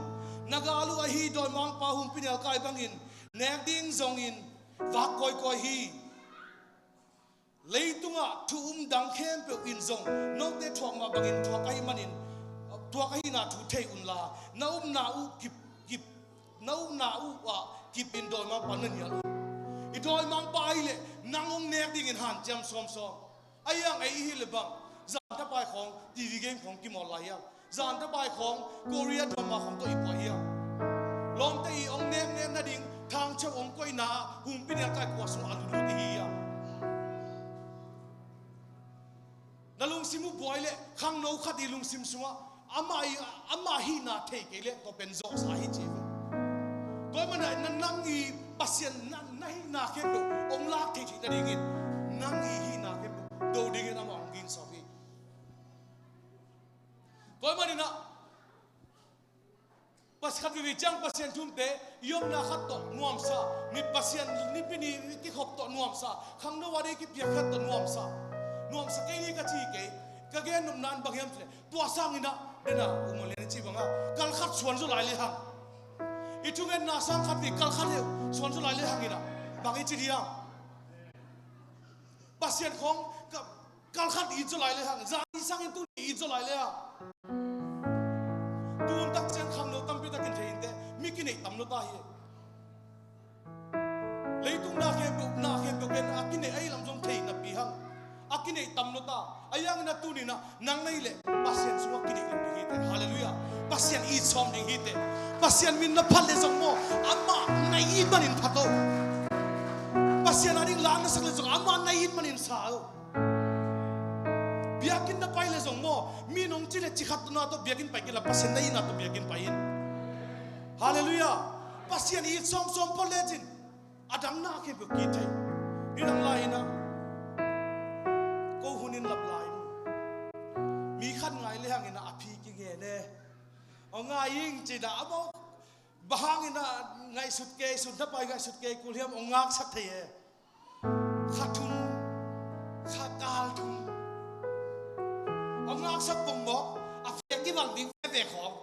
Na gal uh ahi dawimangpa humpinelkai bangin nek ding zongin vak kawikawi hi. Leitungah thu um dang khempeuh in zong note thuak mah bangin thuak ahih manin, thuak ahihna thu thei unla, na upna uh kip, kip, na upna uh ah kipin dawimangpa na nial un. I dawimangpa ahih leh nang hong nek dingin hanciam sawmsawm. Ahi hang ei i hih leh bang, zan thapai khawng T V game khawng kimawl lai hiam? Zan thapai khawng Korea drama khawng tawh i puah hiam? Lawmte i hong neknek nading thangcheu hong koihna ah humpinelkai khua sungah a lutlut i hi hiam? Na lungsim uh buai leh khangno khat i lungsim sungah amah i, amah hihna thei kei leh tua pen zawhsa hi ci ve. Tua ahih manin ah nang i Pasian na, na hihna khempeuh hong lak thei theih nadingin nang i hihna khempeuh do dingin amah hong ginsawm hi. Tua ahih manin ah Pas khat veve ciang Pasian thumte i omna khat tawh nuamsa, ni Pasian nipi ni kikhop tawh nuamsa, khangno a dei kipiak khat tawh nuamsa. Nuamsa kei ni ka ci kei, ka gen nopna in bang hiam cih leh, tua sangin ah, den a, U Mawh Lian i ci bang a, kal khat suan zaw lai le hang. I thungetna sang khat vei kal khat heuh suan zaw lai le hang in ah, bang i ci diam? Pasian khawng ka, kal khat it zaw lai le hang, zan nih sangin tuni it zaw lai le hang. Tun tak ciang khangno tampi takin thei inteh, mi kineih tam lua ta hi. Leitung na khempeuh, na khempeuh pen a kineih ahi lam zong thei napi hang. A kineih tam lua ta. Ahi hangin ah tuni in ah, nang na hih leh Pasian sungah kineih lam ding hi teh. Halleluiah. Pasian it sawm ding hi teh. Pasian min na phat leh zong maw, amah na it manin phat o. Pasian a ding la na sak leh zong amah na it manin sa o. Biakinn na pai leh zong maw, mi nong ci leh ci khat tawh na tawh biakinn pai kei la, Pasian na itna tawh biakinn pai in. Halleluiah. Pasian it sawmsawm phot lecin a dang na khempeuh kithei. Nidang lai-in ah ko hun in lap lai in, mi khat ngai le hangin ah a phi kingen e. Aw ngai ing ci-in ah, amau bang hangin ah ngaihsut kei, sun thapai ngaihsut kei kul hiam, aw ngaksak thei e. Kha thum, kha kal thum. Aw ngaksak pongmawk, a phi a kibang ding veve khawng.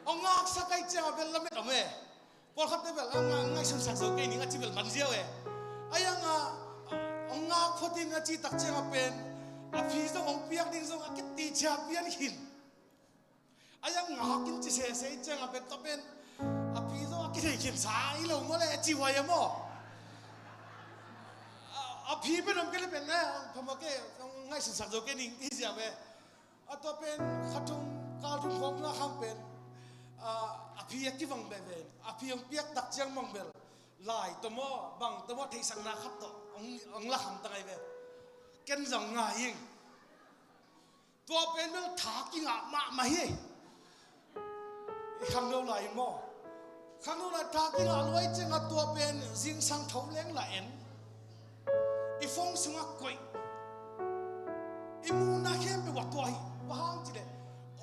Aw ngaksak ahih ciang a bel lamet om e. Pawlkhatte bel, a nga-, ngaihsunsak zo kei ning a ci bel man ziau e. Ahi hang a, hong ngak phot in a cih tak ciang a pen, a phi zong hong piak ding zong a kiti cia pian khin. Ahi hang ngak in ci sese ciang a pen, tua pen, a phi zong a kithei khin sa hi lo maw le, a ci huai a maw. A, a phi pen om kei le pen, eh, phamawh kei, ngaihsunsak zo kei ning, hi ziau e. A tua pen kha thum, kal thum khawng ngak hang pen, a, a phi a kibang veve in, a phi hong piak tak ciang bang bel, lai tawh maw, bang tawh maw, theihsakna khat tawh hong, hong lak hamtang ahi ve. Ken zong ngai ing. Tua pen bel tha kingah mahmah hi. I khangno lai in maw? Khangno lai tha kingah lua ahih ciangin tua pen zingsang tho leng lah en. I phone sungah koih. I muhna khempeuh ah tua hi. Bang hang cih leh,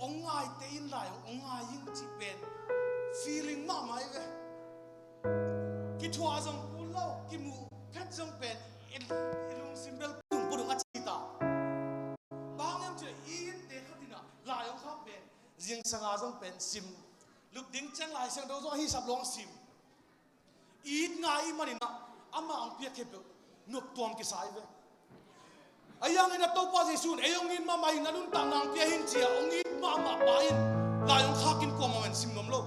hong ngaite in lai, hong ngai ing cih pen feeling mahmah hi ve. Kithuah zong kul lo, kimuh phet zong pen i, i lungsim bel pudung pudung a ci ta. Bang hang hiam cih leh i innte khat in ah lai hong khak pen zingsang a zong pen sim. Lup ding ciang Lai Siangtho zong a hisap lo hong sim. It ngai ahih manin ah amah hong piak khempeuh noptuam kisa hi ve. Ahi hangin ah Topa Jesu in ei hong it mahmah hi, na nuntakna hong pia hi ci-a hong it mahmah pa in lai hong khak in kuamah in sim nuam lo.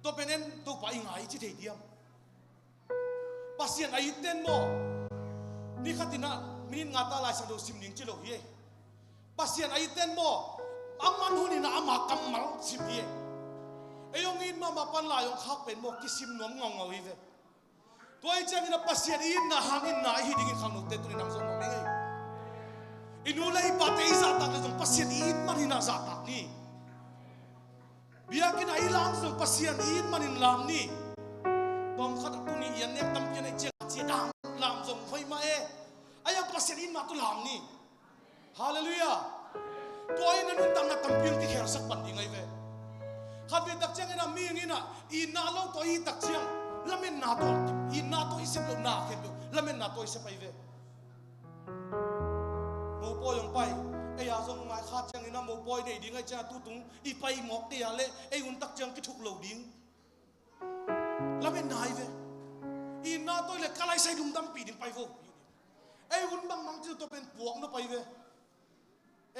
Tua pen en Topa i ngai i ci thei diam? Pasian a itte in maw, ni khat in ah minit nga ta Lai Siangtho sim ning ci lo hi. Pasian a itte in maw, a man hun in ah ama kammal sim hi. Ei hong it mahmah pa in lai hong khak pen maw, kisim nuam ngaungau hi ve. Tua ahih ciangin ah Pasian i itna hangin na i hi dingin khangnote tuni nang zong nuam ing ei. I nu le i pate i zahtak leh zong Pasian i it man hi in ah zahtak ni. Pasian it manin lam ni. Bang khat a tuni i an nek tampi a neih ciang a cia dang lam zong hoih mah e. Ahi hang Pasian it mah tawh lam ni. Halleluiah. Tua in a nuntakna tampi hong kikhelsak pan ding ahi ve. Khatvei tak ciangin a mihing in a itna lo tawh i hih tak ciang lametna tawh, itna tawh i sep lohna khempeuh lametna tawh i sep ahi ve. Mopawi hong pai, ei a zong mai kha ciangin a mopawi nei ding ahi ciang a tutung i pai mawk kei a leh ei hun tak ciang kithuk lo ding. Lametna ahi ve. Itna tawh i leh ka laisai lungdampih ding pai vo. Ei hun bangmang ci tawh pen puak nop ahi ve.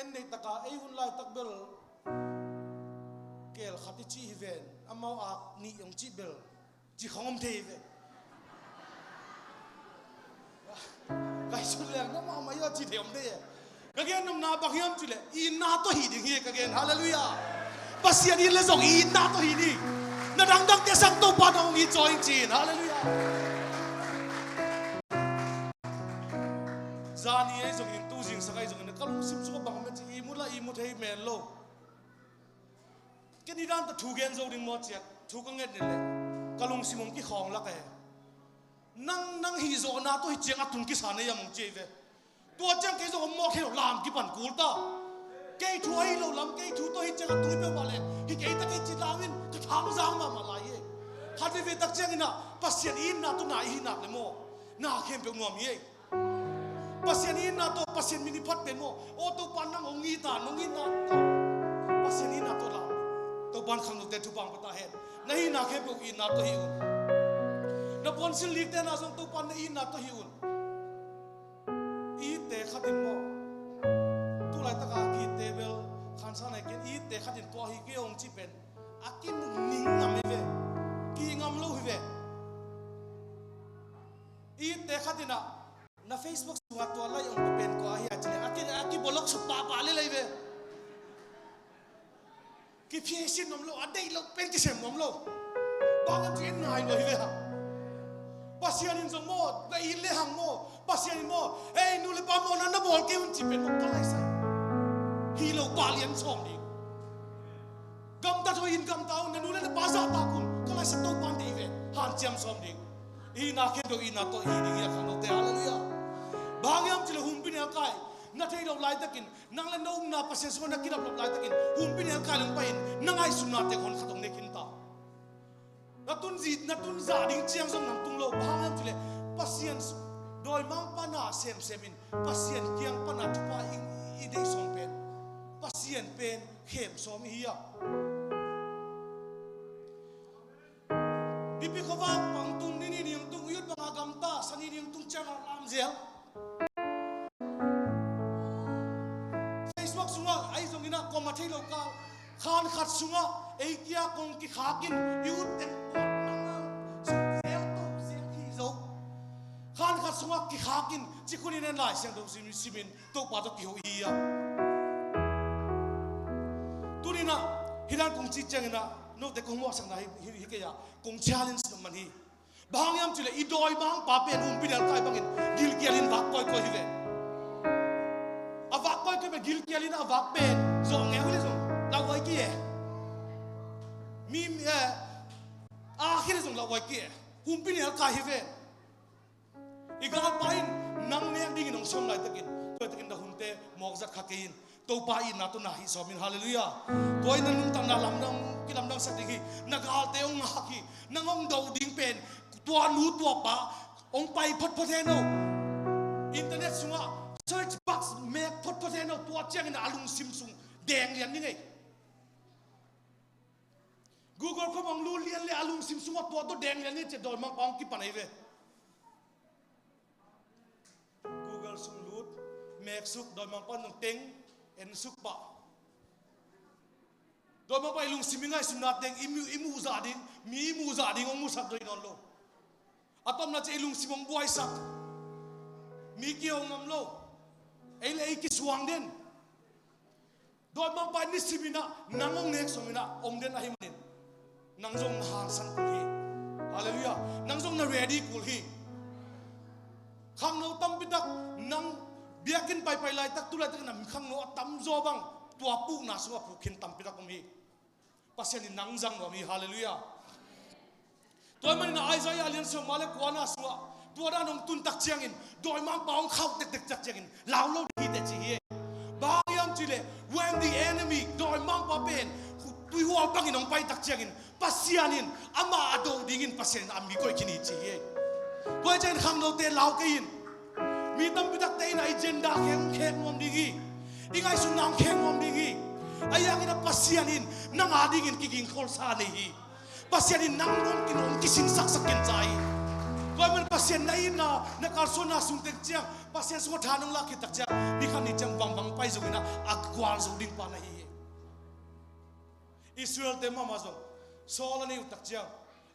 En nei taka ei hun laitak bel keel khat i cih hi ven, amau ak nih hong cih bel ci khong om thei hi ve. Kai sun leng na mahmah ia ci thei om thei e. Ka gen nopna bang hiam cih leh itna tawh hi ding hi ka gen. Halleluiah. Pasian it leh zong itna tawh hi ding. Na dangdangte sang Topa na hong it zaw ing ci-in. Halleluiah. Zani ahi zongin, tu zingsak ahi zongin ka lungsim sungah bang om hiam cih leh i mu la i mu thei men lo. Ken i dan tawh thu gen zo ding maw ciat thu ka nget ni leh ka lungsim hong kikhawng lak e. Nang, nang hih zawhna tawh hih ciang a tung kisa na hiam hong ci hi ve. Tua ciang kei zong hong mawk thei lo, lam kipan kul ta. Kei thu ahi lo lam, kei thu tawh hih ciang a tung hi peuhmah leh hi kei ta kei ci lam in ka thang zang mahmah lai hi. Khat veivei tak ciangin ah Pasian itna tawh na i hih nak leh maw, na khempeuh nuam hi. Pasian itna tawh Pasian min i phat pen maw, aw Topa nang hong it a, nong itna tawh Pasian itna tawh lam. Topa in khangnote thupha hong pia ta hen. Na hihna khempeuh itna tawh hih un. Na puansilh likte na zong Topa in na itna tawh hih un. I itte khat in maw, tu laitak a ki itte bel khansa nai ken, i itte khat in tua hi kei hong cih pen a kimuk ning ngam hi ve. Ki ngam lo hi ve. I itte khat in ah na Facebook sungah tua lai hong pia pen kua hi a ci leh a ki, a ki block suk pahpah lel hi ve. Kiphiasit nuam lo, a deih loh pen kisem nuam lo. Bang hang ci en ngai lo hi ve hang. Pasian in zong maw, na it leh hang maw, Pasian in maw, ei nu le pa maw, na, na bawl kei un ci pen maw ka laisai. Hi lo pah lian sawm ding. Gamtat hoih in gamta un, na nu le na pa zahtak un ka laisai, Topa in deih ve. Hanciam sawm ding. I hihna khempeuh itna tawh hi ding hi a khangnote. Halleluiah. Bang hang hiam cih leh humpinelkai na theih loh laitakin, nang le na upna Pasian sungah na kidap loh laitakin humpinelkai lungpai in na ngaihsutna teng honkhat hong ne khin ta. Na tun zah, na tun zah ding ciang zong nang tung lo. Bang hang hiam cih leh Pasian dawimangpa na semsem in Pasian kiang pan a thupha i, i deih sawm pen Pasian pen khem sawm i hi a. Nipi khuavak pang tung, ni nih ni hong tung, i ut bang a gamta, sa nih ni hong tung ciang a lamzel. Facebook sungah ahi zongin ah kuamah thei lo kal, khan khat sungah ei kia kong kikhak in i ut teng puak nang a suk zel to zel hi zo. Khan khat sungah kikhak in ci khun in en Lai Siangtho sim, simin Topa tawh kiho i hi a. Tuni in ah hih dan kong cih ciangin ah note kong muahsakna hi, hi, hi kei a, kong challenge nop man hi. Bang hang hiam cih leh i dawimangpa pen humpinelkai bangin gilkial in vak kawikawi hi ve. A vak kawikawi pen gilkial in a vak pen zawh ngeu hi leh zong lauhuai kei e. Mi, mi, eh, a khia leh zong lauhuai kei e. Humpinelkai hi ve. I galpa in nang nek dingin hong sawm laitakin, tua laitakin na hunte mawk zat kha kei in. Topa itna tawh na hih sawm in. Halleluiah. Tua in na nuntakna lamdang, kilamdangsak ding hi. Na galte hong ngak hi. Nang hong do ding pen tua nu tua pa hong pai photphot hen aw. Internet sungah search box mek photphot hen aw. Tua ciangin a lungsim sung deng lian ding hi. Google Chrome hong lut lian leh a lungsim sungah tua tawh deng lian ni ci-a dawimangpa hong kipan ahi ve. Google sung lut, mek suk, dawimangpa in zong teng en suk pah. Dawimangpa i lungsim i ngaihsutna teng i mu, i muh zah ding, mi i muh zah ding hong musak dawh hi nawn lo. A tomna ciang i lungsim hong buaisak, mi kihong ngam lo. Ei le ei kisuang den. Dawimangpa in nisim in ah nang hong nek sawm in ah om den ahih manin nang zong na hangsan kul hi. Halleluiah. Nang zong na ready kul hi. Khangno tampi tak nang biakinn paipai laitak, tu laitak in ah khangno a tamzaw bang tua pukna sungah puk khin tampi tak om hi. Pasian in nang zang nuam hi. Halleluiah. Tua ahih manin Isaiah lian sawm le kuana sungah tua dan hong tun tak ciangin dawimangpa hong khauh tektek tak ciangin lau lo ding hi teh ci hi. Bang hang hiam cih leh when the enemy, dawimangpa pen tuihual bangin hong pai tak ciangin Pasian in amah a do dingin Pasian in a mi koih khin hi ci hi. Tua ahih ciangin khangnote lau kei in. Mi tampi takte in a agenda khek, hong khek nuam ding hi. I ngaihsutna hong khek nuam ding hi. Ahi hangin a Pasian in nang a dingin kigingkholsa nei hi. Pasian in nang hong kin, hong kisinsaksak kin ca hi. Tua ahih manin Pasian na itna, na kalsuanna sung teng ciang Pasian sungah tha nong lak khit tak ciang ni khat ni ciang bangbang pai zongin a gualzo ding pa na hi hi. Israel-te mahmah zong Saul a nei uh tak ciang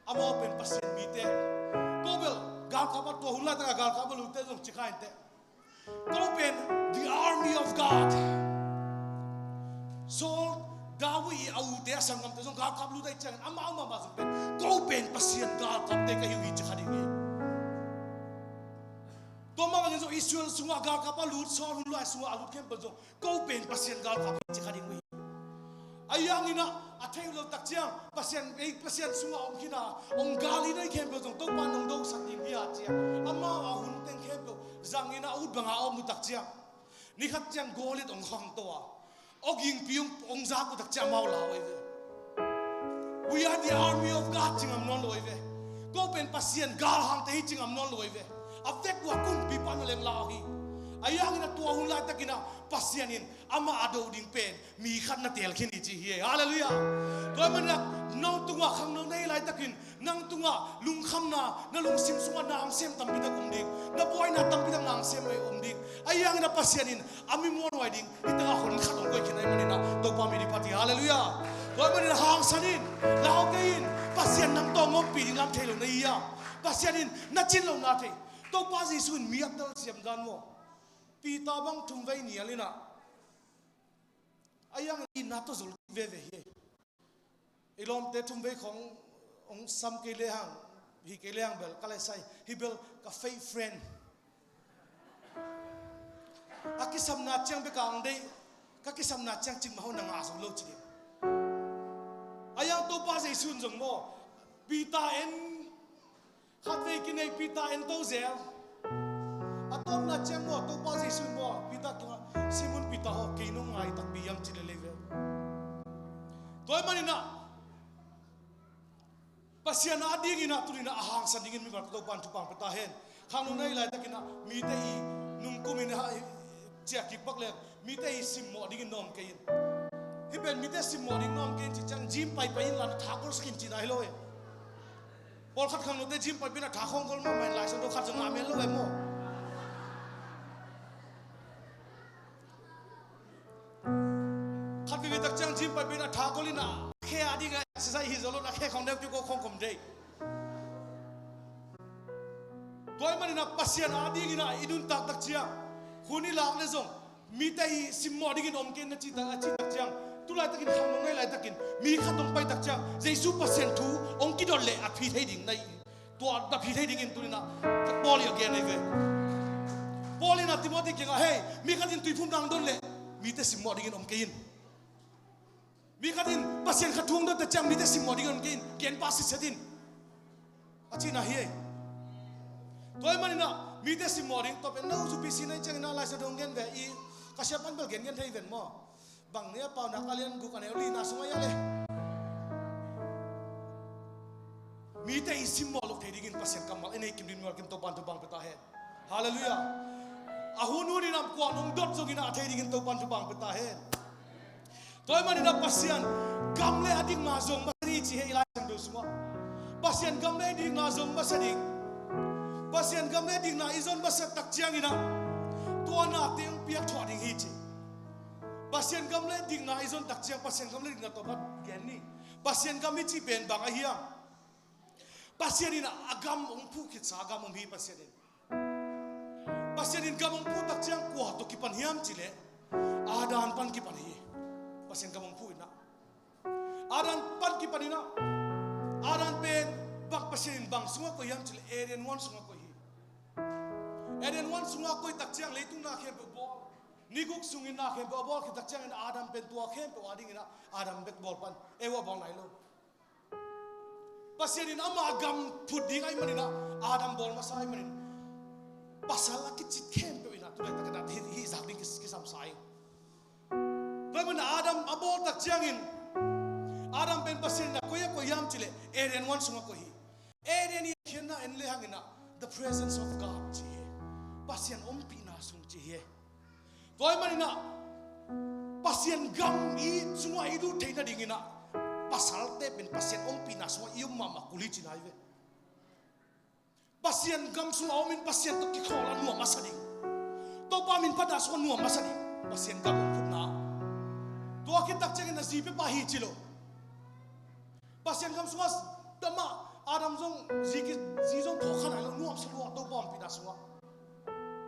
amau pen Pasian mite. Ko bel galkap a, tua hun laitak a galkap a lutte zong ci kha inteh. Ko pen the army of God. Saul, David i a ute, a sanggamte zong galkap lut ahih ciangin amau mahmah zong pen ko pen Pasian galkapte ka hi uh hi ci kha ding hi. Tua mah bangin zong Israel sungah galkap a lut, Saul hun lai sungah a lut khempeuh zong ko pen Pasian galkap hi ci kha ding uh hi. Ahi hangin a, a theih uh lo tak ciang Pasian, ei, Pasian sungah om khin a, hong gal i neih khempeuh zong Topa nong dosak ding hi a ci a, amau a hun teng khempeuh zangin a ut banga a om uh tak ciang ni khat ciang Goliat hong khangto a, awgingpi hong, hong zak uh tak ciang amau lau ahi ve. We are the army of God ci ngam nawn lo ahi ve. Ko pen Pasian galhangte hi ci ngam nawn lo ahi ve. A vek uh a kumpipa na leng lau hi. Ahi hangin a tua hun laitakin a Pasian in amah a do ding pen mi khat na teel khin hi ci hi. Halleluiah. Tua ahih manin a nang tungah khangno na hih laitakin nang tungah lungkhamna, na lungsim sungah na hong sem tampi tak om ding, na buaina tampi tak na hong sem om ding. Ahi hangin a Pasian in a mi muanhuai ding hi tak a hon khat hong koih khin ahih manin a Topa min i phat hi. Halleluiah. Tua ahih manin a hangsan in, lau kei in. Pasian nang tawh hong ompih ding lam thei lo na hi hiam? Pasian in na cin lo na thei. Topa Jesuh in mi a telsiam dan maw? Peter bang thumvei nial in a, a yang in na tawh zol veve hi. I lawmte thumvei khong hong sam kei le hang, hi kei le hang bel ka lehsai, hi bel ka fake friend. A kisamna ciang bek a hong deih, ka kisamna ciang cikmah ho na ngah zo lo ci ding. A yang Topa Jesuh in zong maw, Peter en, khatvei kinei Peter en to zel. A tawpna ciang maw, Topa Jesuh in maw, Peter kiangah, Simon Peter aw, kei nong ngai takpi hiam ci lel hi ve. Tua ahih manin a Pasian a dingin a tuni in a hangsan dingin mimal Topa in thupha hong pia ta hen. Khangno na hih laitakin a mite i nungkum in a ciah kik pak leng mite i simmawh dingin na om kei in. Hih pen mite simmawh ding na om kei in cih ciang gym paipai inla na tha golsak in cihna hi lo e. Pawlkhat khangnote gym paipai in a tha khawng gol mahmah in Lai Siangtho khat zong ngah men lo e maw? Khat veve tak ciang gym paipai in a tha gol in a khe a ding a exercise hi zo lo in a khe khawng deuh kiko khawng khawm dei. Tua ahih manin a Pasian a dingin a i nuntak tak ciang hun i lak le zong mite i simmawh dingin om kei in a ci tak, a ci tak ciang tu laitakin khangno na hih laitakin mi khat hong pai tak ciang Jesuh Pasian thu hong kidot leh a phi thei ding na hi. Tua na phi thei dingin tuni in a Paul i a gen ahi ve. Paul in a Timothy kiangah hei, mi khat in tuiphumna hong don leh mite simmawh dingin om kei in. Mi khat in Pasian khat thu hong don tak ciang mite simmawh dingin om kei in. Gen pah sitset in a cihna hi ei. Tua ahih manin a mite simmawh ding, tua pen no zupi si na hih ciangin a Lai Siangtho hong gen ve i, ka siapa in bel gen gen thei ven maw? Bang ni a Paunak a lian guk a neu lina sungah i a le mite i simmawh loh thei dingin Pasian kammal i nei kim ding nual kim Topa in thupha hong pia ta hen. Halleluiah. A hun hun in a kua nong dot zongin a thei dingin Topa in thupha hong pia ta hen. Tua ahih manin a Pasian gam le a dikna zong masa ding ci hi ei Lai Siangtho sungah. Pasian gam le a dikna zong masa ding. Pasian gam le a dikna i zon masa tak ciangin a tua nate hong piak thuah ding hi ci. Pasian gam le dikna i zon tak ciang Pasian gam le dikna tawh khat gen ni. Pasian gam i cih pen bang ahi hiam? Pasian in a gam hong phuh khitsa a gam om hi Pasian in. Pasian in gam hong phuh tak ciang kua tawh kipan hiam cih leh Adam pan kipan hi. Pasian gam hong phuh in a Adam pan kipan in a, Adam pen bang Pasian in bang sungah koih hiam cih leh Eden huan sungah koih hi. Eden huan sungah koih tak ciang leitung na khempeuh bawl. Ni guk sungin na khempeuh a bawl khit tak ciangin Adam pen tua khempeuh a dingin ah Adam bek bawl pan, Eva bawl nai lo. Pasian in ama gam phut ding ahih manin ah Adam bawl masa ahih manin pasal a kicit khempeuh in ah tu laitak in ah hih, hih zak ding kis-, kisam sa ing. Tua ahih manin ah Adam a bawl tak ciangin Adam pen Pasian in ah koi ah koih hiam cih leh Eden huan sungah koih hi. Eden i khiatna en le hangin ah the presence of God ci hi. Pasian ompihna sung ci hi. Tua ahih manin ah Pasian gam i sungah i lut theih nadingin ah pasalte pen Pasian ompihna sungah i om mahmah kul hi cihna hi ve. Pasian gam sungah om in Pasian tawh kikhawl a nuam a sa ding. Topa min phatna sungah nuam a sa ding. Pasian gam om khutna. Tua khit tak ciangin a zi pia pah hi ci lo. Pasian gam sungah tamah Adam zong zi ki, zi zong phawk kha nai lo, nuamsa lua Topa ompihna sungah.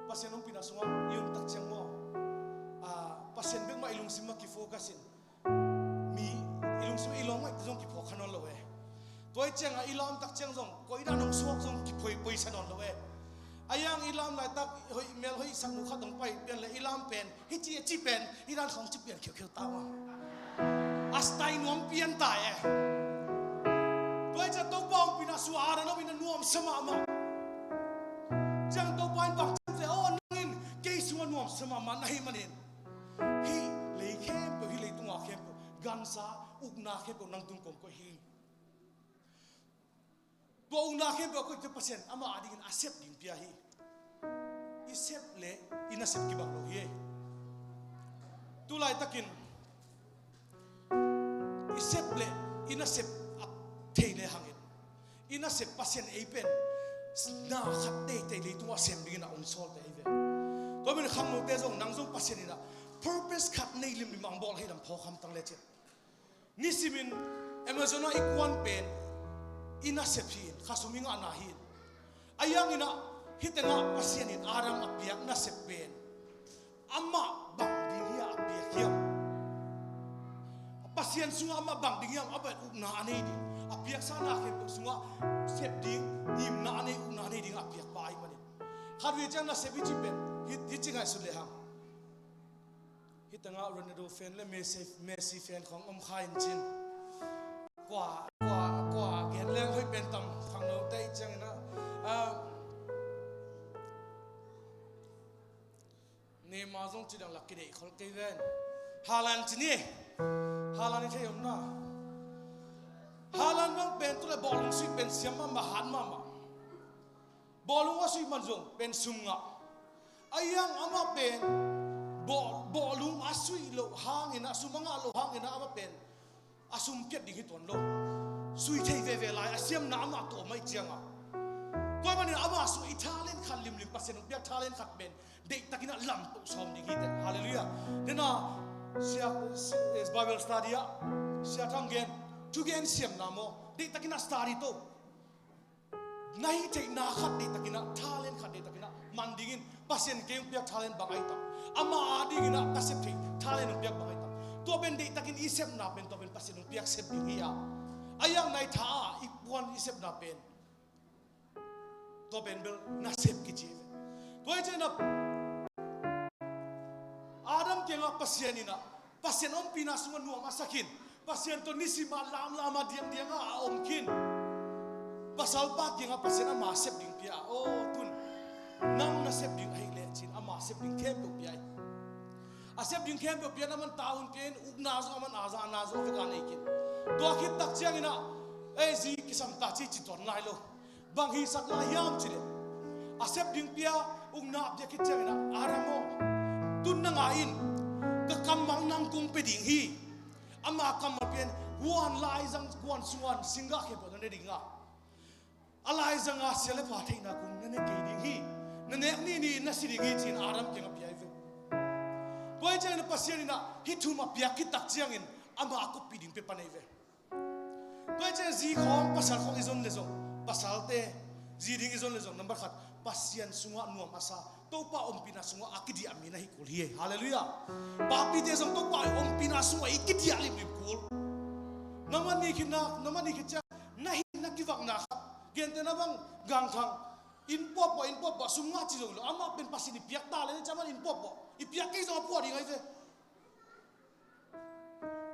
Pasian ompihna sungah i om tak ciang maw, ah, Pasian bek mah i lungsim mah kifocus in, mi i lungsim i lawm ngaihte zong kiphawk kha nawn lo e. Tua ahih ciangah i lam tak ciang zong koi dan hong suak zong kiphoipoi sa nawn lo e. A yang i lam laitak hoih, mel hoih sak nu khat hong pai pian le i lam pen hih ci a ci pen hih dan khawng ci pian khiukheu ta maw. A style nuam pian ta e. Tua ahih ciang Topa ompihna sungah Adam om in a nuamsa mahmah. Ciang Topa in bang ci hiam cih leh, aw, nang in kei sungah nuamsa mahmah na hih manin hih lei khempeuh, hih leitung a khempeuh, gansa, ukna khempeuh nang tung kong koih hi. Tua ukna khempeuh a koihte Pasian amah a dingin a sep ding pia hi. I sep le i nasep kibang lo hi. Tu laitakin i sep le i nasep a thei le hangin i nasep Pasian ei pen na khat teitei leitungah sem dingin a hong sawlte hi ve. Tua min khangnote zong nang zong Pasian in ah purpose khat nei limlim a hong bawl hi lam phawk hamtang le cin. Nisimin Amazon ah i kuan pen i nasep hi in, khasum i ngahna hi in. A yang in ah hih tengah Pasian in Adam a piak nasep pen amah bang ding hi a piak hiam? Pasian sungah amah bang ding hiam? A pen ukna a nei ding, a piaksa na khempeuh sungah sep ding, ngimna a nei, ukna a nei ding a piak pa ahih manin. Khatvei ciang nasep i cih pen hih, hih ci ngaihsut le hang. Hih tengah Ronaldo fan le Messi, Messi fan khawng om kha in cin. Kua, kua, kua gen leng hoih pen tam khangnote i ciangin ah, ah, Neymar zong ci dang lak kideih khol kei ven. Haaland ci ni. Haaland i thei om na. Haaland bang pen tu le bawlung sui pen siam mahmah, hat mahmah. Bawlung a sui man zong pen sum ngah. A yang amah pen bawl, bawlung a sui loh hangin ah, sum a ngah loh hangin ah amah pen a sum piat ding hi tuan lo. Sui thei veve lai, a siamna amah tawh mah i cianga. Tua ahih manin amah sung i talent khat limlim, Pasian hong piak talent khat pen deihtakin ah lamtoh sawm ding hi teh. Halleluiah. Nena, sia, si-, Bible study ah Sia Thang gen, thugen siamna maw, deihtakin ah study to. Na hih theihna khat deihtakin ah, talent khat deihtakin ah man dingin, Pasian kei hong piak talent bang ahi tam, amah a dingin ah ka sep theih talent hong piak bang ahi tam. Tua pen deihtakin i sepna pen tua pen Pasian hong piak sep ding hi a. A yang nai tha a i puan i sepna pen tua pen bel nasep kici hi ve. Tua hi ciangin ah Adam kiangah Pasian in ah Pasian ompihna sungah nuam a sa khin, Pasian tawh nisim a lamlam a diangdiang a a om khin. Pasalpa kiangah Pasian ama sep ding pia a, aw tun nang na sep ding ahih leh cin ama sep ding khempeuh pia hi. A sep ding khempeuh pia in, aman tavuan pia in, ukna zong aman a za, na zong a vek a nei khin. Tua khit tak ciangin ah ei zi kisam ta ci ci tuan lai lo. Bang hisak lai hiam cih leh a sep ding pia, ukna a pia khit ciangin ah Adam aw, tun na ngah in, ka kammal nang kong pia ding hi. Ama kammal pia in, huan laizang, huan sungah singgah khempeuh na ne ding a, a laizang a sia le pha theihna kong na ne kei ding hi. Na nek ni ni in na si ding hi ci-in Adam kiangah pia hi ve. Tua hi ciangin ah Pasian in ah hih thum a piak khit tak ciangin amah a koppih ding pia pan hi ve. Tua hi ciang zi khawng, pasal khawng i zon le zong, pasalte zi ding i zon le zong, nambat khat, Pasian sungah nuam a sa, Topa ompihna sungah a kidiah mi na hi kul hi. Halleluiah. Papite zong Topa ompihna sungah i kidiah limlim kul. Nambat nih khitna, nambat nih khit ciang na hihna kivakna khat, gentehna bang, gangkhang, inn puahpuah, inn puahpuah, sum ngah ci zo lo, amah pen Pasian i piak ta le ni ciang amah inn puahpuah. I piak kei zong a phuah ding ahi ve.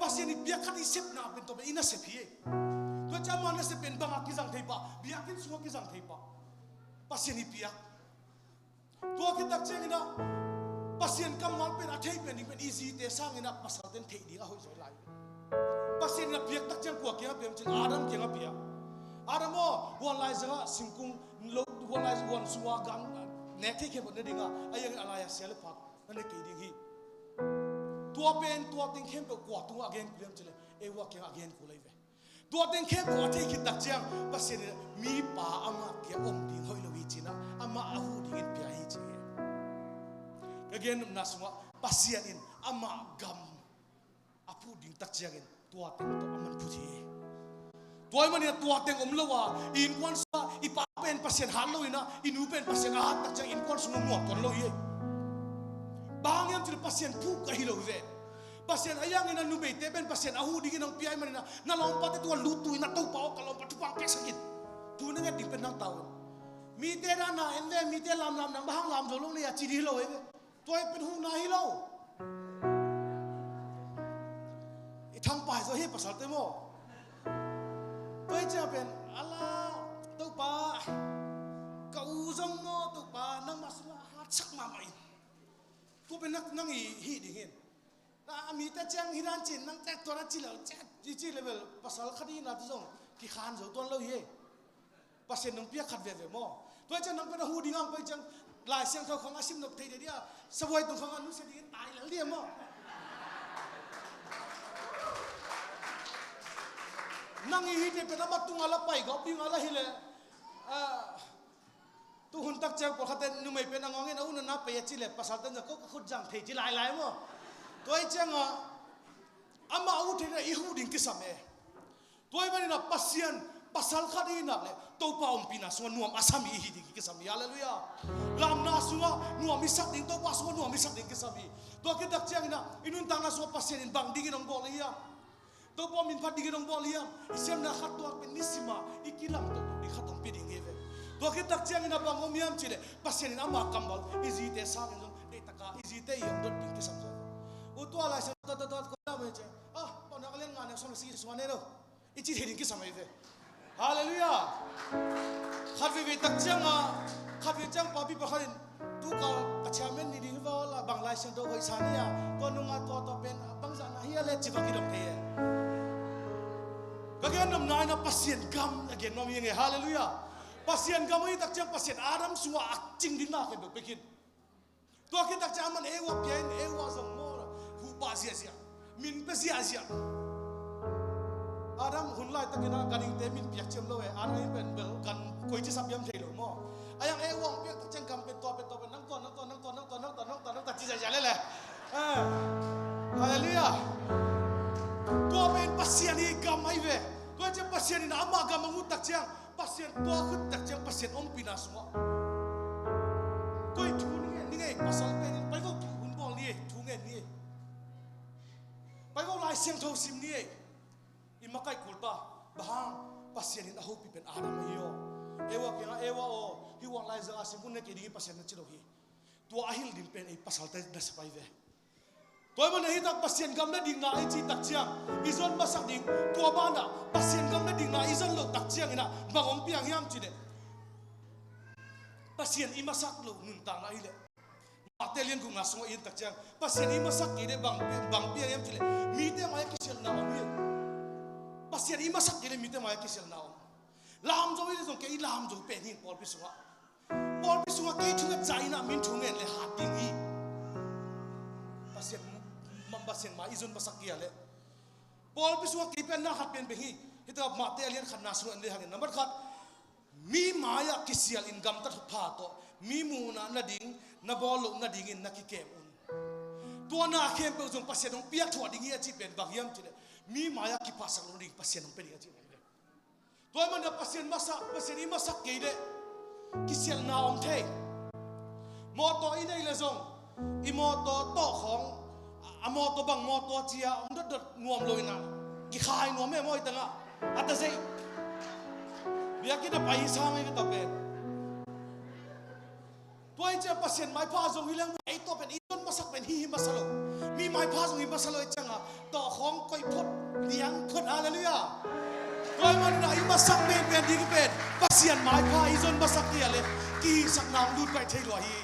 Pasian i piak khat i sepna pen tua pen i nasep hi. Tua ciang ama nasep pen bangah kizang thei pah, biakinn sungah kizang thei pah. Pasian i piak. Tua khit tak ciangin ah Pasian kammal pen a thei pen ding pen i zite sangin ah pasalte'n theih ding a hoih zaw lai. Pasian in a piak tak ciang kua kiangah piak hiam cih leh Adam kiangah piak. Adam aw, huan laizangah singkung lo, huan lai, huan sungah gam nek thei khempeuh na ding a, a iangin a lai-ah sia le phak na ne kei ding hi. Tua pen tua teng khempeuh kua tungah a gen kul hiam cih leh Eva kiangah a gen kul ahi ve. Tua teng khempeuh a thei khit tak ciang Pasian in mipa amah kiang om ding hoih lo hi ci-in ah amah a huh dingin pia hi ci hi. Ka gen nopna sungah Pasian in amah gam a phut ding tak ciangin tua teng tawh a man phut hi. Tua ahih manin ah tua teng om lo a, i innkuan sungah i pa pen Pasian hat lo in ah i nu pen Pasian a hat tak ciang innkuan sungah muang tuan lo hi. Bang hang hiam cih leh Pasian phuh ka hi lo hi ve. Pasian a iangin a numeite pen Pasian a huh dingin hong pia ahih manin ah na lawmpate tua lut tu in ah Topa aw ka lawmpa thupha piaksak in. Thu na nget ding pen nang tau in. Mite na na en ve, mite lamlam nang bang hang lam zo lo na hia ci ding hi lo hi ve. Tua hi pen huhna hi lo. I thangpai zaw hi pasalte maw. Tua hi ciang pen ala Topa ka u zong maw Topa nangmah sungah hatsak mahmah in. Tua pen nang, nang i hih ding hi. Na a mite ciang hi dan cin nang tek tuan a ci lo, ci, ci, ci level pasal khat hi na tu zong kikhan zo tuan lo hi. Pasian nong piak khat veve maw. Tua ciang nang pen a hu ding ang pai ciang Lai Siangtho khong a sim nop thei dia dia. Sabuai tung khong a nusia ding tai lel dia maw. Nang i hi te pen a ma tung a la pai gawp ding a la hi le. Ah, Tu hun tak ciang pawlkhatte numei pen a ngawngin a u na na pei a ci le pasalte na ko ka khut zang thei ci lailai maw? Tua hi cianga amah a u theihna i huh ding kisam e. Tua hi manin a Pasian pasal khat i nak le Topa ompihna sungah nuam a sam i hi ding kisam hi. Halleluiah. Lamna sungah nuam i sak ding, Topa sungah nuam i sak ding kisam hi. Tua khit tak ciangin a i nuntakna sungah Pasian in bang dingin hong bawl hi hiam? Topa min phat dingin hong bawl hiam? I siamna khat tuak pen nisima i kilamto ding khat hong pia ding hi ve. Tua khit tak ciangin a bang om hiam cih leh Pasian in ama kammal i zite sangin zong deihtaka i zite i hong dot ding kisam zaw. U tua Lai Siangtho tua tua tua koi lam hi ci. Ah, Paunak a lian nga nek sawm le sagih suan e lo. I ci thei ding kisam ahi ve. Halleluiah. Khat veivei tak cianga khat vei ciang papi pakhat in tukal ka chairman ni ding hi va la bang Lai Siangtho hoih sa ni a tua nunga tua tua pen bangzah na hi a le ci va kidong thei e. Ka gen nopna in a Pasian gam a gen nuam hi ing e. Halleluiah. Pasian gam ahi tak ciang Pasian Adam sungah a cing ding na khempeuh pia khin. Tua khit tak ciang aman Eva pia in Eva zong maw huhpah ziahziah, min pia ziahziah. Adam hun laitakin a ganhingte min piak ciam lo e. Adam in pen bel gan koici sap hiam thei lo maw. A yang Eva hong piak tak ciang gam pen tua pen tua pen nang tua nang tua nang tua nang tua nang tua nang tua nang tua ci ziahziah lele. Eh. Halleluiah. Tua pen Pasian i gam ahi ve. Tua ciang Pasian in amah gam a ngut tak ciang Pasian tua khut tak ciang Pasian ompihna sungah koi thu ni ngei ni ngei pasal pen in pai vo thu hun bawl ni ei thu ngen ni ei. Pai vo Lai Siangtho sim ni ei. I makaih kul ta bang hang Pasian in a hopih pen Adam ahi aw. Eva kiangah Eva aw hih huang laizang a sim hun ne kei ding hi Pasian na ci lo hi. Tua a hilh ding pen ei pasalte nasep ahi ve. Tua ahih manin hih tak Pasian gam na dingna i cih tak ciang i zon masak ding tua banah Pasian gam na dingna i zon loh tak ciangin ah bang hong piang hiam cih leh Pasian i masak loh nuntakna hi leh Mate lian gukna sungah i en tak ciang Pasian i masak kei leh bang, bang piang hiam cih leh mite mai-ah kisialhna om hi. Pasian i masak kei leh mite mai-ah kisialhna om. Lam zo hi leh zong kei i lam zo pen hi pawlpi sungah. Pawlpi sungah kei thunget zah in ah min thungen le hat ding hi. Pasian, Pasian mai i zon masak kei a leh pawlpi sungah kei pen na khat pen beng hi. Hih takah Mate a lian khatna sungah en le hangin nambat khat mi mai-ah kisial in gamtat pha tawh mi muhna nading na bawl loh nadingin na kikem un. Tua na khempeuh zong Pasian hong piak thuah ding hi a cih pen bang hiam cih leh mi mai-ah kiphahsak loh nading Pasian hong pia ding a cih pen hi ve. Tua ahih manin Pasian masak, Pasian i masak kei leh kisialhna om thei. Mawtaw i nei leh zong i mawtaw tawh khawng a mawtaw bang mawtaw ci-a hong dotdot nuam lo in ah kikhai nuam e maw i tangah a ta zei. Biakinn a pai hi sang ei ka ta pen. Tua hi ciah Pasian maipha zong hi leng ei tawh pen i zon masak pen hi, hi masa lo. Mi maipha zong hi masa lo i cianga tawh khawng koih phot, liang phot, halleluiah. Tua ahih manin ah i masak penpen ding pen Pasian maipha i zon masak kei a le kihisakna hong lut baih thei lua hi.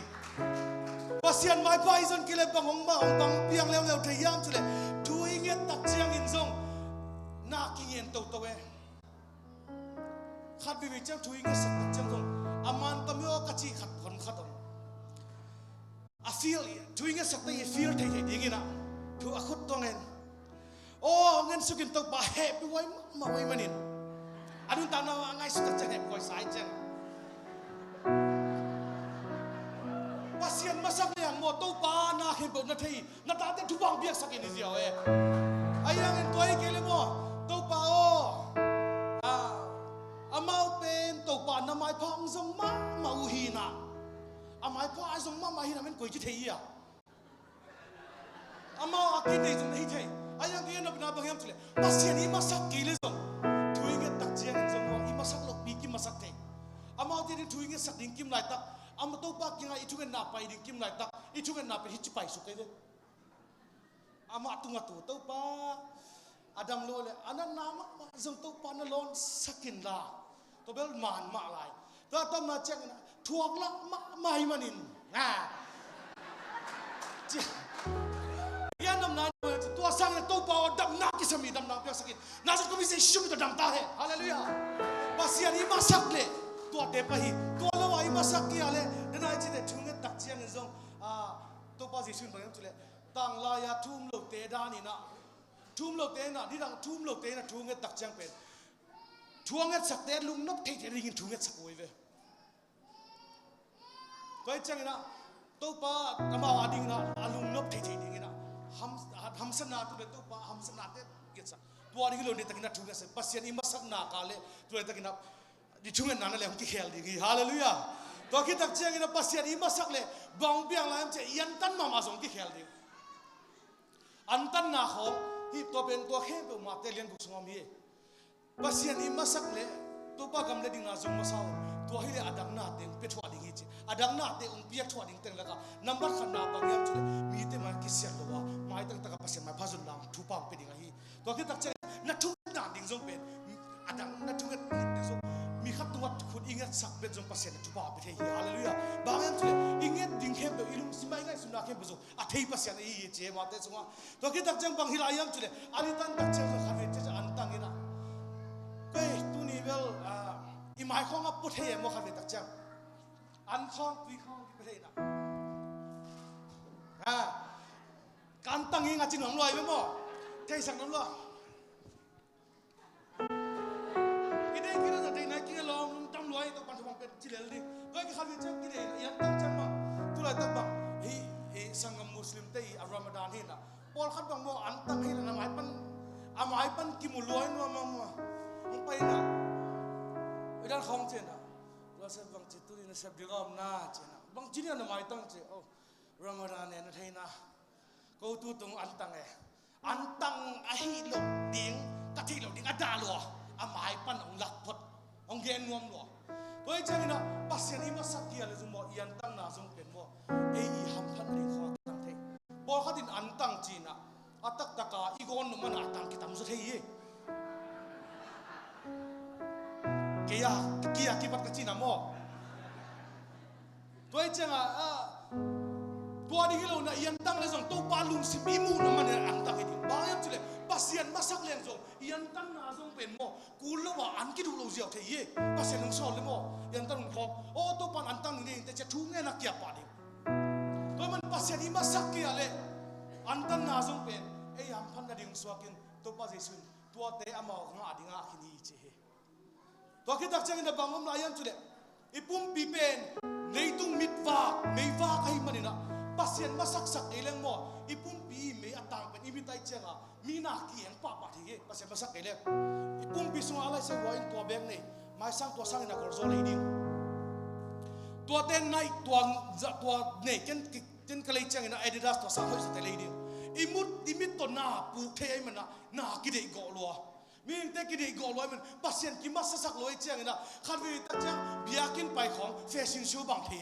Pasian maipha i zon kei le bang hong mah hong bang piang leuleu thei hiam cih leh thu i nget tak ciangin zong na kingen toto e. Khat veivei ciang thu i ngetsak tak ciang zong a man tam hi aw ka cih khat hon khat hon. A feel, thu i ngetsak tak i feel thei thei dingin ah thu a khut tuang en. Aw, ngen sukin Topa hehpih huai mahmah huai manin a nuntakna a ngaihsut tak ciang hehpih huai sa i ciang. Pasian masak liang maw, Topa na khempeuh na thei. Na tate thupha hong piaksak in i ziau e. Ahi hangin tua hi kei le maw, Topa aw, a, amau pen Topa na maipha hong zong mahmah uh hi na. A maipha a zong mahmah hi na men koi ci thei hi a. Amau a kinei zong na hi thei. Ahi hangin na bang hiam cih leh Pasian i masak kei le zong thu i nget tak ciangin zong maw i masak lopi kimasak thei. Amaute ding thu i ngetsak ding kim laitak, amau Topa kiangah i thungetna pai ding kim laitak, i thungetna pen hi ci paisuk kei ve. Amah tungah tu Topa a dam lo le a natna mahmah zong Topa na lawnsak inla, tua bel man mah lai. Tua tamna ciangin ah thuak lah mahmah hi manin, a, ci, a damna tua sangin Topa aw damna kisam hi, damna piaksak in. Na zot kawm hi, Jesu min tawh dam ta hen. Halleluiah. Pasian i masak le tuate pah hi. Tua lo a i masak kei a le, na nai cite thunget tak ciangin zong, a, Topa Jesu in bang hiam cih leh tanglai-a thu um lote dan in ah, thu um lote in ah, nidang thu um lote in ah thu nget tak ciang pen thu a ngetsakte lungnop theihtheih dingin thu ngetsak uh hi ve. Tua hi ciangin ah Topa amau a dingin ah a lungnop theihtheih dingin ah ham, hamsatna tu le Topa hamsatnate ngetsak. Tua ding hi lo, nidang takin ah thu ngetsak. Pasian i masakna ka le tua nidang takin ah i thungetna na le hong kikhel ding hi. Halleluiah. Tua khit tak ciangin ah Pasian i masak le bang hong piang lai hiam cih leh i antan mahmah zong hong kikhel ding. Antanna khawng hi, tua pen tua khempeuh Mate lian guk sungah om hi. Pasian i masak le Topa gam le dingna zong masa uh. Tua hi le a dang nate hong pia thuah ding hi ci. A dang nate hong pia thuah ding teng lakah nambat khatna bang hiam cih leh mite mai kisiat lo a, maitang takah Pasian maipha zonna thupha hong pia ding ahi. Tua khit tak ciang na thungetna ding zong pen, a dang na thunget ding zong, mi khat tungah khut i ngetsak pen zong Pasian in thupha hong pia thei hi. Halleluiah. Bang hiam cih leh i nget ding khempeuh, i lungsim a i ngaihsutna khempeuh zong a thei Pasian ahi hi ci e, Mate sungah. Tua khit tak ciang bang hi lai hiam cih leh a litan tak ciang zong khat vei ciang antang in ah, koi tuni bel, a, i mai khawng a pua thei e maw, khat vei tak ciang an khawng, tui khawng kipia thei in ah, a, ka antang hi ing a ci nuam lua hi ve maw. Theisak nuam lua. I deih kei leh na deihna i kei leh lawm tam lua hi, Topa'n thupha hong pia ci lel ding. Tua hi kei khat vei ciang kideih i antang ciang bang, tulaitak bang hi, hi sanggam Muslimte i a Ramadan hi in ah, pawlkhat bang maw antang hi in ah, a mai pan, a mai pan kimu lua hi nuam mahmah. Hong pai in ah, i dan khawng ci in ah, tua sep bang ci, tuni na sep ding a om na ci in ah, bang ci ni a na maitang ci, oh, Ramadan e na thei na. Ko tu tung antang e. Antang ahi lo ding ka thei lo ding a dah lua. A mai pan hong lak phot, hong gen nuam lua. Tua hi ciangin ah Pasian i masak kei a le zong maw, i antanna zong pen maw, ei i hamphatna ding khawng a tang thei. Pawlkhat in antang ci in ah, a taktaka i gawn nop man a tang kitam zaw thei hi. Kei a, kei a kipat ka ci in ah maw. Tua hi ciangah, a, tua ding hi lo in ah i antang le zong Topa lungsim i muhna man in ah antang hi ding. Bang hiam cih leh Pasian masak leng zong i antanna zong pen maw, kul lo a an kiduh lo ziau thei hi. Pasian hong sawl le maw, i antan hong khawk, aw, Topa'n antang ding ding te ci a thu ngen a kiap pah ding. Tua man Pasian i masak kei a le antanna zong pen ei hamphatna ding suakin Topa Jesu in tuate amau ngah dingah a khin hi ci hi. Tua khit tak ciangin a bang om lai hiam cih leh i pumpi pen leitung mitvak, meivak ahih manin ah Pasian masaksak kei leng maw, i pumpi i mei a tang pen i mit ahih ciangah mi na kieng pahpah thei hi, Pasian masak kei leng. I pumpi sungah a laisai hua in tua bek nei, maisang tua sangin a kawlzaw lei ding. Tuate Nike, tua, tua nei ken, ken ka lei ciangin a Adidas tua sang hoih zate lei ding. I mut, i mit tawh na puk thei ahih manin ah na kideih gawh lua. Mihingte kideih gawh lua ahih manin Pasian kimasasak lua ahih ciangin ah khat vei tak ciang biakinn pai khawng fashion show bang thei.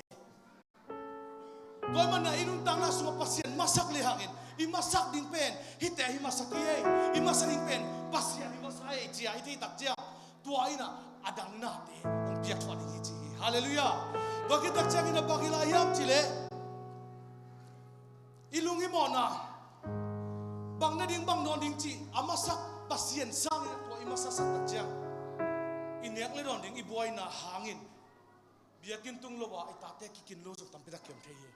Tua ahih manin i nuntakna sungah Pasian masak le hangin i masak ding pen hihte hi masa hi ei. I masa ding pen Pasian hi masa ei ci-a i theih tak ciang, tua in ah a dang nate hong piak thuah ding hi ci hi. Halleluiah. Tua khit tak ciangin a bang hi lai hiam cih leh, i lunghimawhna, bang ne ding bang dawn ding cih a masak Pasian sangin ah tua i masasak tak ciang, i nek le dawn ding i buaina hangin biakinn tung lo a i tate kikin lo zong tampi tak kiam thei hi.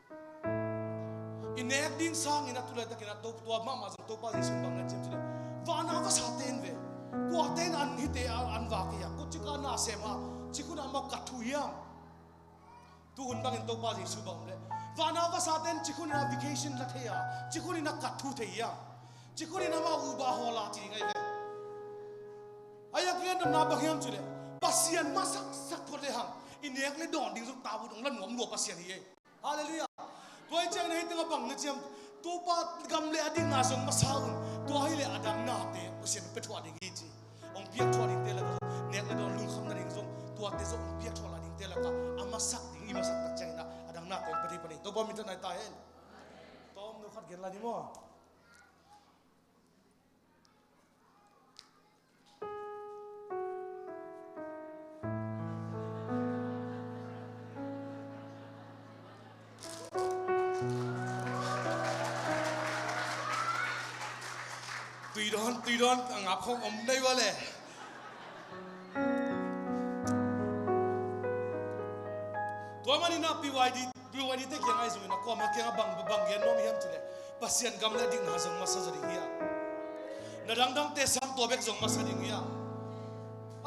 I nek ding sangin a tu laitakin a to, tua mahmah zong Topa Jesuh bang na ciam cih leh, vana vasate'n ve, kuate'n an hihte an vak hi a, kua cik a na sem a, cik hun a amau kat thu hiam? Tuhun bangin Topa Jesuh bang leh, vana vasate'n cik hun in a vacation la thei a, cik hun in a kat thu thei hiam? Cik hun in amau uba hawl a ci ding ahi ve. Ahi a kingandamna bang hiam cih leh, Pasian masaksak phot le hang i nek le dawn ding zong tavuan hong la nuam lua Pasian hi ei. Halleluiah. Tua hi ciangin hih tengah bang na ciam, Topa gam le a dikna zong masa un, tua hi leh a dang nate Pasian pia thuah ding hi ci. Hong piak thuah dingte lakah zong, nek le dawn lungkham nading zong, tuate zong hong piak thuah lai dingte lakah a masak ding i masak tak ciangin ah a dang nate hong pia thei pan hi. Topa minthanna hi ta hen. Tua om no khat gen lai ni maw? Tui dawn, tui dawn, a ngap khong om dai ua le. Tua manin ah P Y D, P Y D te kiang ahi zongin a kuamah kiangah bang, bang gen nuam hiam cih leh, Pasian gam le a dikna zong masa zaw ding hi a, na dangdangte sang tua bek zong masa ding hi a,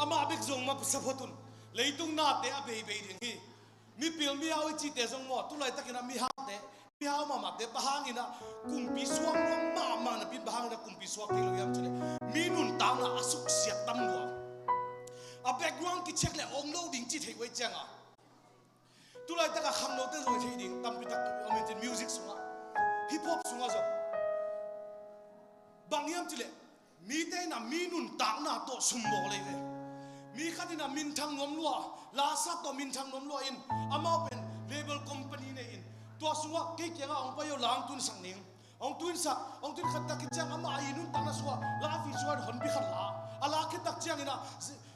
amah bek zong masa phot un. Leitung nate a beibei ding hi. Mipil mihau i cihte zong maw, tu laitakin a mihaute, mihau mahmahte bang hangin ah kumpi suak nuam mahmah napi in bang hangin ah kumpi suak thei lo hiam cih leh, mi nuntakna a suksiat tam lua. A background kicheck leh ong lo ding ci thei uh ahih ciangin, tu laitak a khangnote zong i theih ding tampi tak om in cin, music sungah, hip hop sungah zong. Bang hiam cih leh, mite in ah mi nuntakna tawh sum bawl ahi ve. Mi khat in ah minthang nuam lua, lasa tawh minthang nuam lua in, amau pen label company nei in, tua sungah kei kiangah hong pai aw, la hong tunsak ning. Hong tunsak, hong tun khat tak khit ciang amah i nuntakna sungah life insurance honpi khat la. A la khit tak ciangin ah,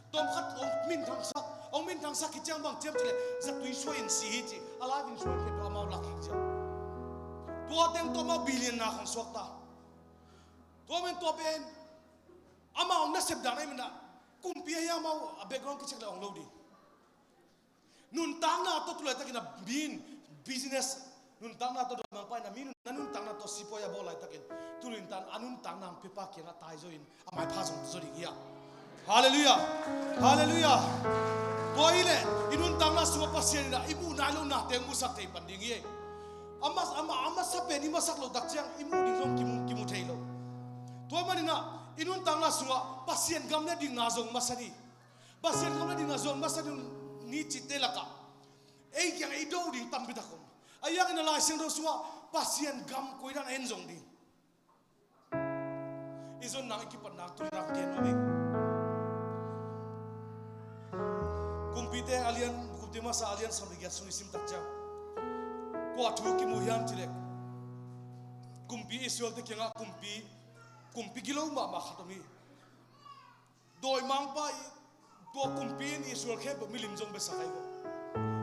tawm khat hong minthangsak, hong minthangsak khit ciang bang ciam cih leh, zatui suai in si hi ci. A life insurance khempeuh amau lak khit ciang, tua teng tawh amau billion na khong suak ta. Tua men tua pen amau nasep dan ahih manin ah, kumpi ahi a, amau a background kicheck leh ong lo ding. Nuntakna tawh tu laitakin a mi in business, nuntakna tawh dawimangpa in a mi nun-, na nuntakna tawh sipuai a bawl laitakin, tu nuntakna, a nuntakna hong piapa kiangah tai zaw in, a maipha zong zaw ding hi a. Halleluiah. Halleluiah. Tua hi leh i nuntakna sungah Pasian in ah i muh nai lo nate hong musak thei pan ding hi. A mas-, a ma-, a masa pen i masak loh tak ciang i muh ding zong kimu, kimu thei lo. Tua manin ah i nuntakna sungah Pasian gam le dikna zong masa ni. Pasian gam le dikna zong masa ni cihte lakah, ei kiangah i do ding tampi tak om. Ahi hangin a Lai Siangtho sungah Pasian gam koi dan a en zong ding. I zon nang i kipat nang tu-in nang gen nuam ing. Kumpite a lian, Kumpi Masa a lian sawm le giat sung i sim tak ciang, kua thu kimu hiam cih leh, kumpi Israel-te kiangah kumpi, kumpi gilo mahmah khat om hi. Dawimangpa i, tua kumpi in Israel khempeuh milim zong biasak ahi ve.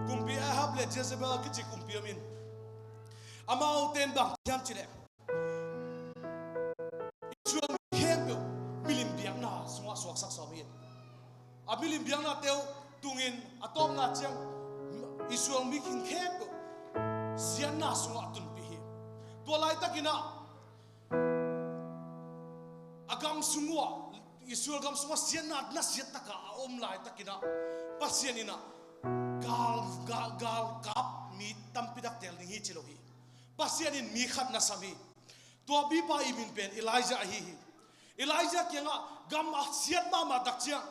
Kumpi Ahab le Jezebel a kici kumpi om in, amaute in bang hiam cih leh, Israel mi khempeuh milim biakna sungah suaksak sawm hi. A milim biaknate uh tungin a tawpna ciang Israel mi khempeuh siatna sungah a tunpih hi. Tua laitakin ah, a gam sung uh ah, Israel gam sungah siatna, na siat takah a om laitakin ah, Pasian in ah gal, gal, galkap mi tampi tak teel ding hi ci lo hi. Pasian in mi khat na sam hi. Tua mipa i min pen Elijah ahi hi. Elijah kiangah gam a siat mahmah tak ciang,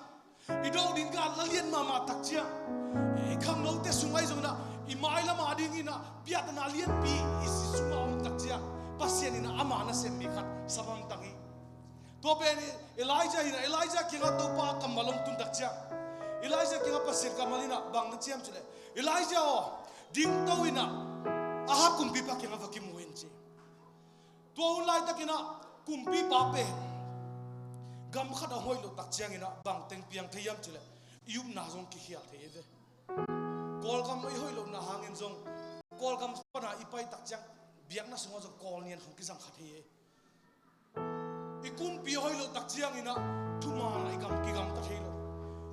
i do ding gal a lian mahmah tak ciang, i khangnote sung ahi zongin ah, i mailam a dingin ah piahtana lianpi i si sungah om tak ciang, Pasian in ah ama nasem mi khat sam hamtang hi. Tua pen Elijah hi in ah, Elijah kiangah Topa kammal hong tun tak ciang, Elijah kiangah Pasian kammal in ah bang na ci hiam cih leh, Elijah aw, dingto in ah, Ahab kumpipa kiangah va kimu in ci. Tua hun laitakin ah kumpipa pen gam khat a hoih loh tak ciangin ah bang teng piang thei hiam cih leh i upna zong kikhial thei hi ve. Kawlgam i hoih lohna hangin zong Kawlgam pana i pai tak ciang biakna sungah zong Kawl nian khong kizang kha thei hi. I kumpi a hoih loh tak ciangin ah thuman ah i gam kigamta thei lo.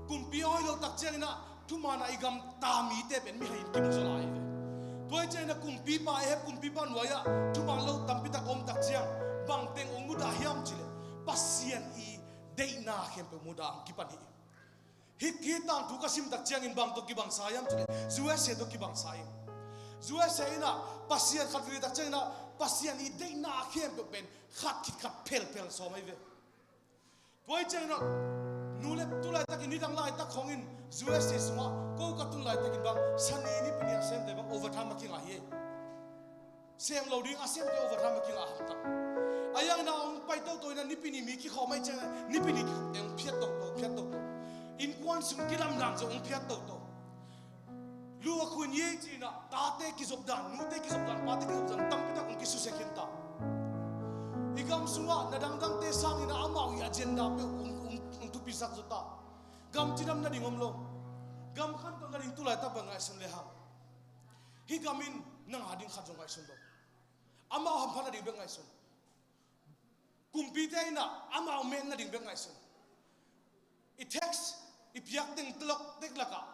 Kumpi a hoih loh tak ciangin ah thuman ah i gamta mite pen mihai in kimu zaw lai hi ve. Tua hi ciangin ah kumpipa, Ahab kumpipa nuai-ah thuman lo tampi tak om tak ciang bang teng hong mudah hiam cih leh Pasian i deihna khempeuh mudah hong kipan hi. Hih, hih tangthu ka sim tak ciangin bang tawh kibangsa hiam cih leh U S A tawh kibangsa in, U S A in ah Pasian khat veve tak ciangin ah Pasian i deihna khempeuh pen khat khit khat phelphel sawm ahi ve. Tua hi ciangin ah nu le tu laitakin nidang laitak khawngin U S A sungah ko ka tun laitakin bang Sani Nipi ni a semte bang overtime a kingah hi. Sem lo ding a semte overtime a kingah hamtang. A yang na hong pai toto in ah Nipi ni mi kikhawm ahih ciangin Nipi ni kikhawmte hong phiat toto, phiat toto. Innkuan sung kidamdan zong hong phiat toto. Lu a khuin ye ci-in ah tate kizopdan, nute kizopdan, pate kizopdan tampi tak hong kisusia khinta. I gam sungah na dangdangte sangin ah amau i agenda peuh hong, hong, hong thupisak zawta. Gam cidam nading om lo. Gam khantoh nading tu laitak bang ngaihsun le hang. Hih gam in nang a ding khat zong ngaihsun lo. Amau hamphat nading bek ngaihsun. Kumpite in ah amau met nading bek ngaihsun. I tax i piak teng telok tek lakah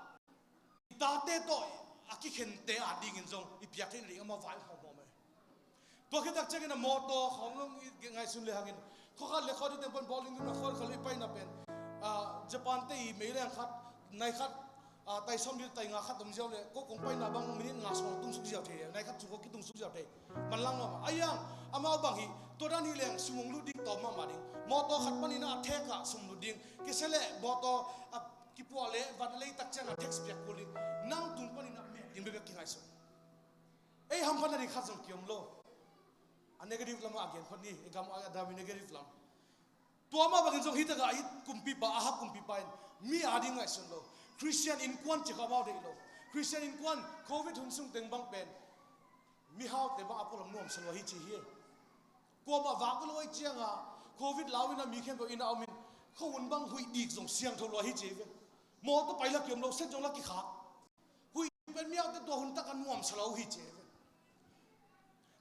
i tate tawh a kikhente a dingin zong i piak theih nading amau vai hong hawm hawm e. Tua khit tak ciangin a mawtaw khawng zong i ngaihsun le hangin khua khat le khua ding teng pan bawlin ding a khua khat le i paina pen, ah, Japan te i meileng khat, nai khat, ah, tai sawm ding tai nga khat om ziau le ko kong paina bang minit nga sawm tung suk ziau thei, nai khat sung ko kitung suk ziau thei. Manlang mahmah. A yang amau bang hi, tua dan hi leng sum hong lut ding tawm mahmah ding. Mawtaw khat panin a thek ah sum lut ding. Kisia le mawtaw a kipuah le van a lei tak ciang a tax piak kul ding. Nang tun panin a met ding bekbek kingaihsun. Ei hamphat nading khat zong kiom lo. A negative lamah a gen phot ni, i gam a dam i negative lam. Tua mah bangin zong hi takah hih kumpipa, Ahab kumpipa in mi a ding ngaihsun lo. Khristian innkuan cih kha amau deih lo. Khristian innkuan Covid hun sung teng bang pen mihaute bang a pualam nuamsa lua hi ci hi. Kuamah vak lo ahih cianga Covid lau in a mi khempeuh inn a om in khuahun bang huih dik zong siangtho lua hi ci hi ve. Mawtaw pai la kiom lo, set zong la kikhak. Huih pen mihaute tua hun taka nuamsa lo hi ci hi ve.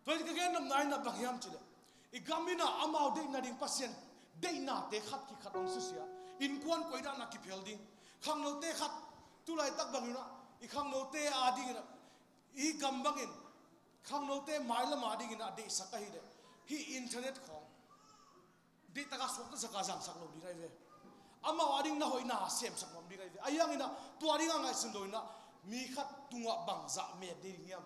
Tua hi ka gen nopna in a bang hiam cih leh i gam in a amau deih nading Pasian deihnate khat khit khat hong susia. Innkuan koi dan a kiphel ding. Khangnote khat tu laitak bangin a i khangnote a dingin a i gam bangin khangnote mailam a dingin a deihsak ahih leh hih internet khawng deih taka suakta saka zangsak lo ding ahi ve. Amau a ding na hoihna semsak nuam ding ahi ve. A yang in a tua ding a ngaihsun lo in a mi khat tungah bangzah met ding hiam?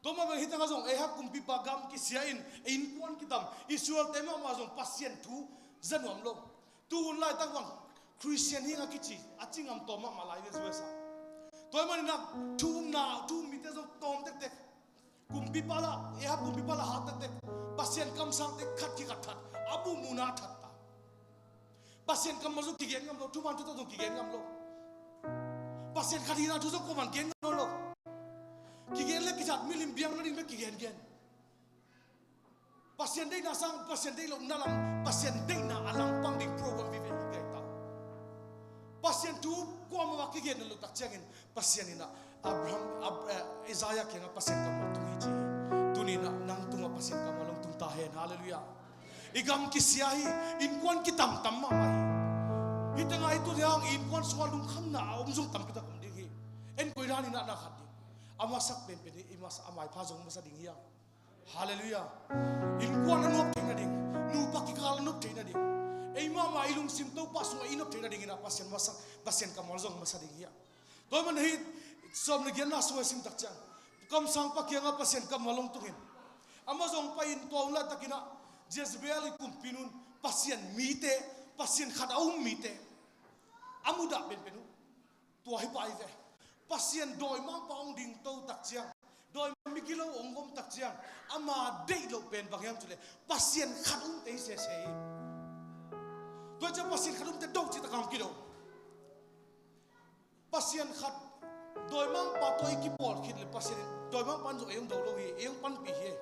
Tua mah bang hi tangah zong Ahab kumpipa gam kisia in innkuan kitam Israel-te mahmah zong Pasian thu za nuam lo. Tu hun laitak bang Khristian hi ing a kici a ci ngam tawm mahmah lai ve zuai sa. Tua ahih manin a thu umna, thu um mite zong tawm tektek. Kumpipa lah, Ahab kumpipa lah hat tektek. Pasian kamsangte khat khit khat that, a muhmuhna that ta. Pasian kammal zong kigen ngam lo, thuman thu tawh zong kigen ngam lo. Pasian khat hihna thu zong kuaman gen ngam lo. Kigen le kizat milim biang nading bek kigengen. Pasian deihna sang, Pasian deih lohna lam, Pasian deihna a langpang ding program vive hi gai ta. Pasian thu kuamah kigen lo tak ciangin Pasian in a Abraham, Ab-, eh, Isaiah kiangah Pasian kammal tung hi ci hi. Tuni in a nang tungah Pasian kammal hong tung ta hen. Halleluiah. I gam kisia hi, innkuan kitamtam mahmah hi. Hih tengah i tun hiang innkuan sungah lungkhamna a om zong tampi tak om ding hi. En koi dan in a na khat ding. A masak penpen hi, i masa, a maipha zong masa ding hiang. Halleluiah. Innkuan a nuam theih nading, nupa kikal a nuam theih nading, ei mahmah i lungsim Topa sungah i nuam theih nading in a Pasian masa, Pasian kammal zong masa ding hiang. Tua man hih sawm le giatna sungah i sim tak ciang kamsang pa kiangah Pasian kammal hong tung in amah zong pai in tua hun laitakin a Jezebel i kumpi nun Pasian mite, Pasian khat a um mite a mudah penpen uh. Tua hi pah hi ve. Pasian dawimangpa hong dingto tak ciang, dawimang migilo hong gom tak ciang ama deih loh pen bang hiam cih leh Pasian khat umte hi sese hi. Tua ciang Pasian khat umte do cih takah hong kido. Pasian khat Dawimangpa tawh i kipawl khit le Pasian in, dawimangpa in zong ei hong do lo hi, ei hong panpih hi.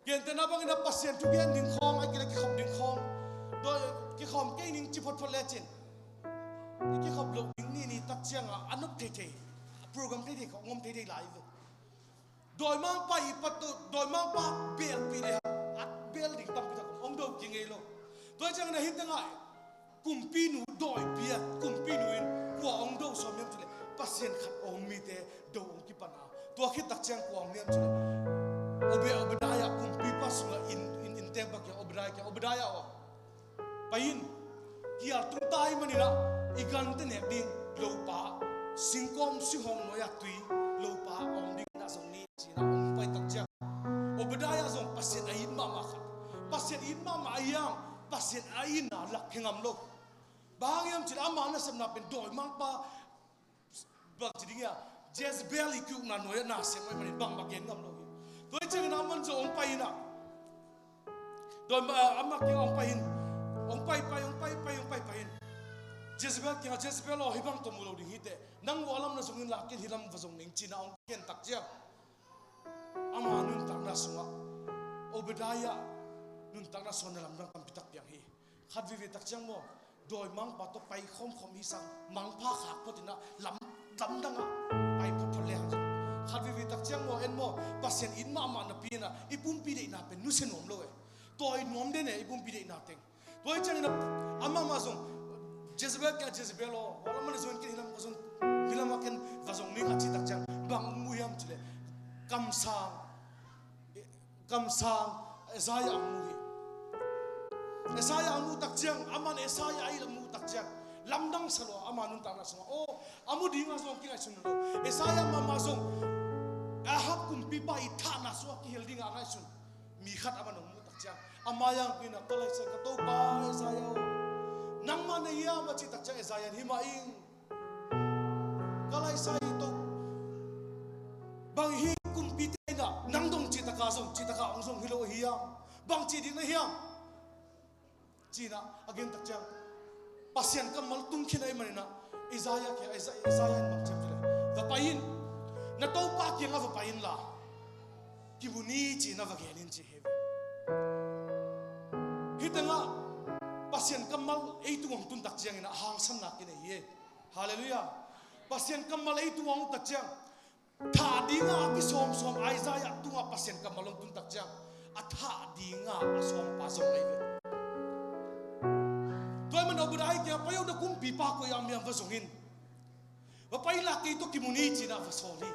Gentehna bangin a Pasian thugen ding khawng, a kile kikhop ding khawng, dawi kikhawm kei ning ci photphot lecin, i kikhop loh ding ni ni tak ciangah a nop theithei, a program theithei khawng om theithei lai ve. Dawimangpa i pat tawh, dawimangpa belpih le a bel ding tampi tak om, hong do kingei lo. Tua ciangin a hih tengah kumpinu dawipi a, kumpinu in kua hong do sawm hiam cileh, Pasian khat a om mite do hong kipan a. Tua khit tak ciang kua hong hiam cileh, Obe-, Obadiah, kumpipa sungah inn, inn, innte bang kia Obadiah kia, Obadiah aw, pai in, kial tung ta ahih manin ah i gante nek ding, lopa, singkawm, singhawm nuai-ah tui, lopa a om ding na zong ni, ci-in ah hong pai tak ciang, Obadiah zong Pasian a it mahmah khat. Pasian it mahmah a hiam, Pasian a itna lak khe ngam lo. Bang hang hiam cih leh ama nasepna pen dawimangpa, bang ci ding hiam, Jezebel i kiukna nuai-ah nasem ahih manin bangmah gen ngam lo hi. Tua hi ciangin amah zong hong pai in ah, dawima, amah kiang hong pai in, hong pai pai, hong pai pai, hong pai pai in, Jezebel kiangah, Jezebel aw, hih bang tawh mu lo ding hi teh, nang vuah lam na zong inla, ken hih lam va zong ning, ci-in ah hong gen tak ciang, ama nuntakna sungah Obadiah nuntakna sungah na lamdang tampi tak piang hi. Khat veivei tak ciang maw, dawimangpa tawh pai khawmkhawm hi sang, mangpha khak phot in ah lam, lamdang ah pai photphot le hang. Khat veivei tak ciang maw, en maw, Pasian it mahmah napi in ah i pumpi deihna pen nusia nuam lo e. Tawi nuam den e, i pumpi deihna teng. Tua hi ciangin ah amah mah zong, Jezebel kiangah, Jezebel aw, hua lam ah na zong in, ken hih lam ka zong, hih lam ah ken va zong ning, a cih tak ciang bang mu hiam cih leh, kamsang, kamsang Isaiah hong mu hi. Isaiah hong mu tak ciang, amah in Isaiah a it a mu tak ciang, lamdang sa lua, ama nuntakna sungah, aw, a mu dingah zong kingaihsun lo. Isaiah mahmah zong Ahab kumpipa i thahna sungah kihel dingah a ngaihsun mi khat amah in hong mu tak ciang, ama yang pi in ah, ka laisai, ka Topa Isaiah aw, nangmah na hiam, a cih tak ciang Isaiah in, hi mah ing, ka laisai, Topa, bang hih kumpite in ah nang dong cih takah zong, cih takah hong zong hi lo ahi hiam? Bang ci ding na hiam? Ci-in ah a gen tak ciang, Pasian kammal tung khin ahih manin ah, Isaiah kiang, Isa-, Isaiah in bang ci hiam cih leh, va pai in, na Topa kiangah va pai inla, kimu ni, ci-in ah va gen in, ci hi ve. Hih tengah Pasian kammal ei tungah hong tun tak ciangin ah hangsanna kinei hi. Halleluiah. Pasian kammal ei tungah hong tak ciang, thah dingah a kisawmsawm Isaiah tungah Pasian kammal hong tun tak ciang, a thah dingah a sawmpa zong ahi ve. Tua ahih manin Obadiah kiangah, pai o, na kumpipa koi hiam, va zong in. Va pai inla, kei tawh kimu ni, ci-in ah va sawl hi.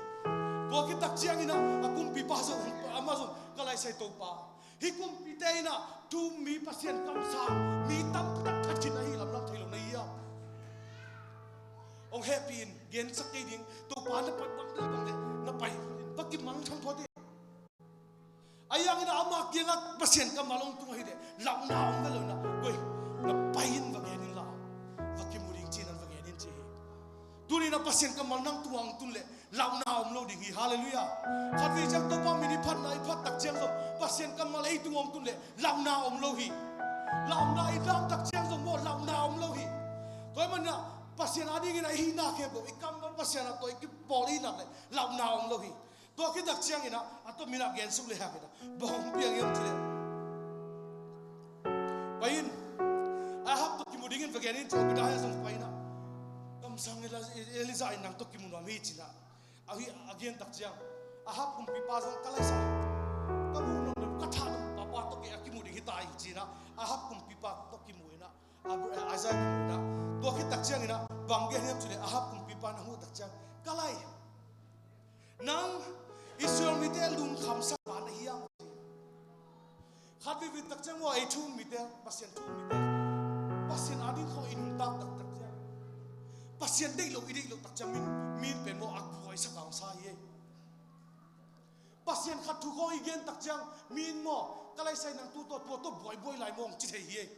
Tua khit tak ciangin ah a kumpipa zong, amah zong, ka laisai Topa, hih kumpite in ah thu um mi, Pasian kamsang mi tampi tak that khin ahih lamdang thei lo na hiam? Hong hehpih in, gensak kei ding, Topa, na pai bang, na bang leh na pai, va kimang tham phot in. Ahi hangin ah ama kiangah Pasian kammal hong tung ahih leh, launa om ve lo in ah, koi, na pai in, va gen inla, va kimu ding, ci-in ah va gen in, ci hi. Tuni-in ah Pasian kammal nang tungah hong tun leh, launa om lo ding hi. Halleluiah. Khatvei ciang Topa min i phatna i phat tak ciang zong, Pasian kammal ei tungah hong tun leh, launa om lo hi. Launa i dam tak ciang zong maw, launa om lo hi. Tua ahih manin ah Pasian adingin ah i hihna khempeuh, i kammal Pasian a tawh i kipawl i hih nak leh, launa om lo hi. Tua khit tak ciangin ah a tawp min ah gen suk le hang in ah, bang hong piang hiam cih leh, pai in, Ahab tawh kimu dingin va gen in, ci-in Obadiah zong pai in ah, kamsang Eli-, Elijah in nang tawh kimu nuam hi, ci-in ah a hi, a gen tak ciang, Ahab kumpipa zong, ka laisai, ka muh nop, ka thah nop papa tawh kei a kimu ding hi ta hi, ci-in ah Ahab kumpipa tawh kimu in ah, Ab-, Isaiah kimu in ah, tua khit tak ciangin ah bang gen hiam cih leh, Ahab kumpipa in a muh tak ciang, ka lai, nang Israel mite lungkhamsak pa na hiam? Khat veivei tak ciang maw, ei thu um mite, Pasian thu um mite, Pasian ading khawng i nuntak taktak ciang, Pasian deih loh i deih loh tak ciang, min, min pen maw, a buaisak hong sa hi ei. Pasian khat thu khawng i gen tak ciang, min maw, ka laisai, nang tu tawh, tua tawh buaibuai lai maw, hong ci thei hi ei.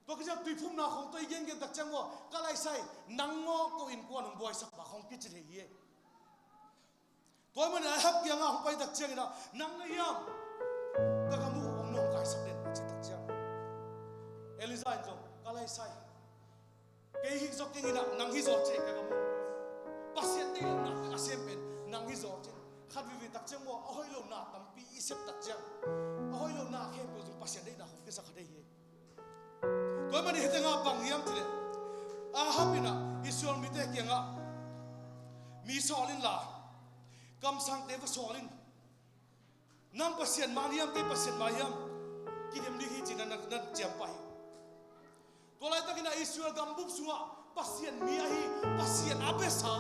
Tua khit ciang tuiphumna khawng tawh i gengen tak ciang maw, ka laisai, nang maw, ko innkuan hong buaisak pa khawng kici thei hi ei. Tua ahih manin Ahab kiangah hong pai tak ciangin ah, nang na hiam? Ka, ka muh, hong nawngkaisak den, a ci tak ciang, Elijah in zong, ka laisai, kei hih zong Kei in ah nang hi zaw ci ka gam. Pasian deih lohna a sem pen nang hi zaw ci. Khat vivi tak ciang maw, a hoih lohna tampi i sep tak ciang, a hoih lohna khempeuh zong Pasian deihna khong kisa kha dei hi. Tua ahih manin hih tengah bang hiam cih leh, Ahab in ah Israel mite kiangah, mi sawl inla, kamsangte va sawl in. Nang Pasian mah hiam, kei Pasian mah hiam, kidem ding hi ci-in na, na ciam pah hi. Tua laitakin ah Israel gambup sungah Pasian mi ahi, Pasian a besa,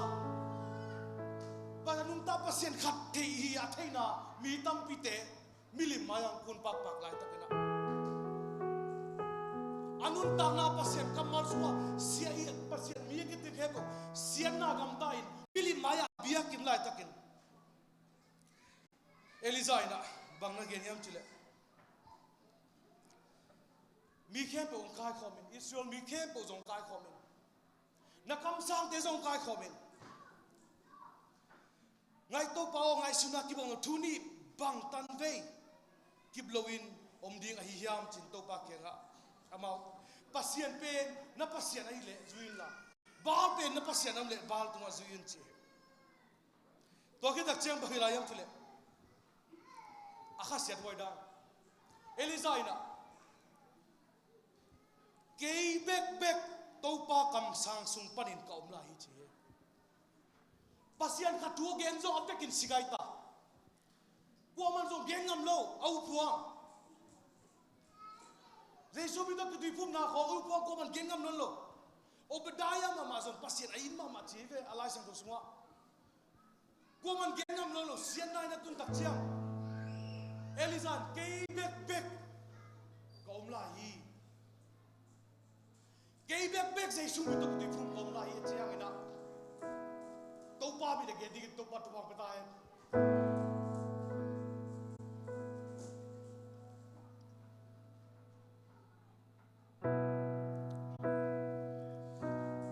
a nungta Pasian khat thei hi a theihna mi tampite milim mai-ah kun pakpak laitakin ah, a nuntakna Pasian kammal sungah sia hi, Pasian mi a kici khempeuh siatna gamta in milim mai-ah biakinn laitakin Elijah in ah bang na gen hiam cih leh, mi khempeuh hong kaikhawm in, Israel mi khempeuh zong kaikhawm in, na kamsangte zong kaikhawm in, ngai Topa aw, ngaihsutna kibang lo, thu nih bang tanvei kip loin om ding ahi hiam ci-in Topa kiangah, amau, Pasian pen na Pasian ahih leh zui inla, Baal pen na Pasian ahih leh Baal tungah zui in ci hi. Tua khit tak ciang bang hi lai hiam cih leh, a khasiat huai dan, Elijah in ah, kei bekbek Topa kamsang sung panin ka om lai hi ci hi. Pasian khat thu a gen zawh a bekin si gai ta. Kuaman zong gen ngam lo, a uphuang. Jesu min tawh kituiphumna khawng a uphuang kuaman gen ngam nawn lo. Obadiah mahmah zong Pasian a it mahmah ci hi ve, a Lai Siangtho sungah. Kuaman gen ngam lo lo, siatna in a tun tak ciang, Elijah in kei bekbek ka om lai hi. Kei bekbek Jesu min tawh kituiphum ka om lai hi a ci ciangin ah, Topa min a gen dingin Topa thupha pia ta hen.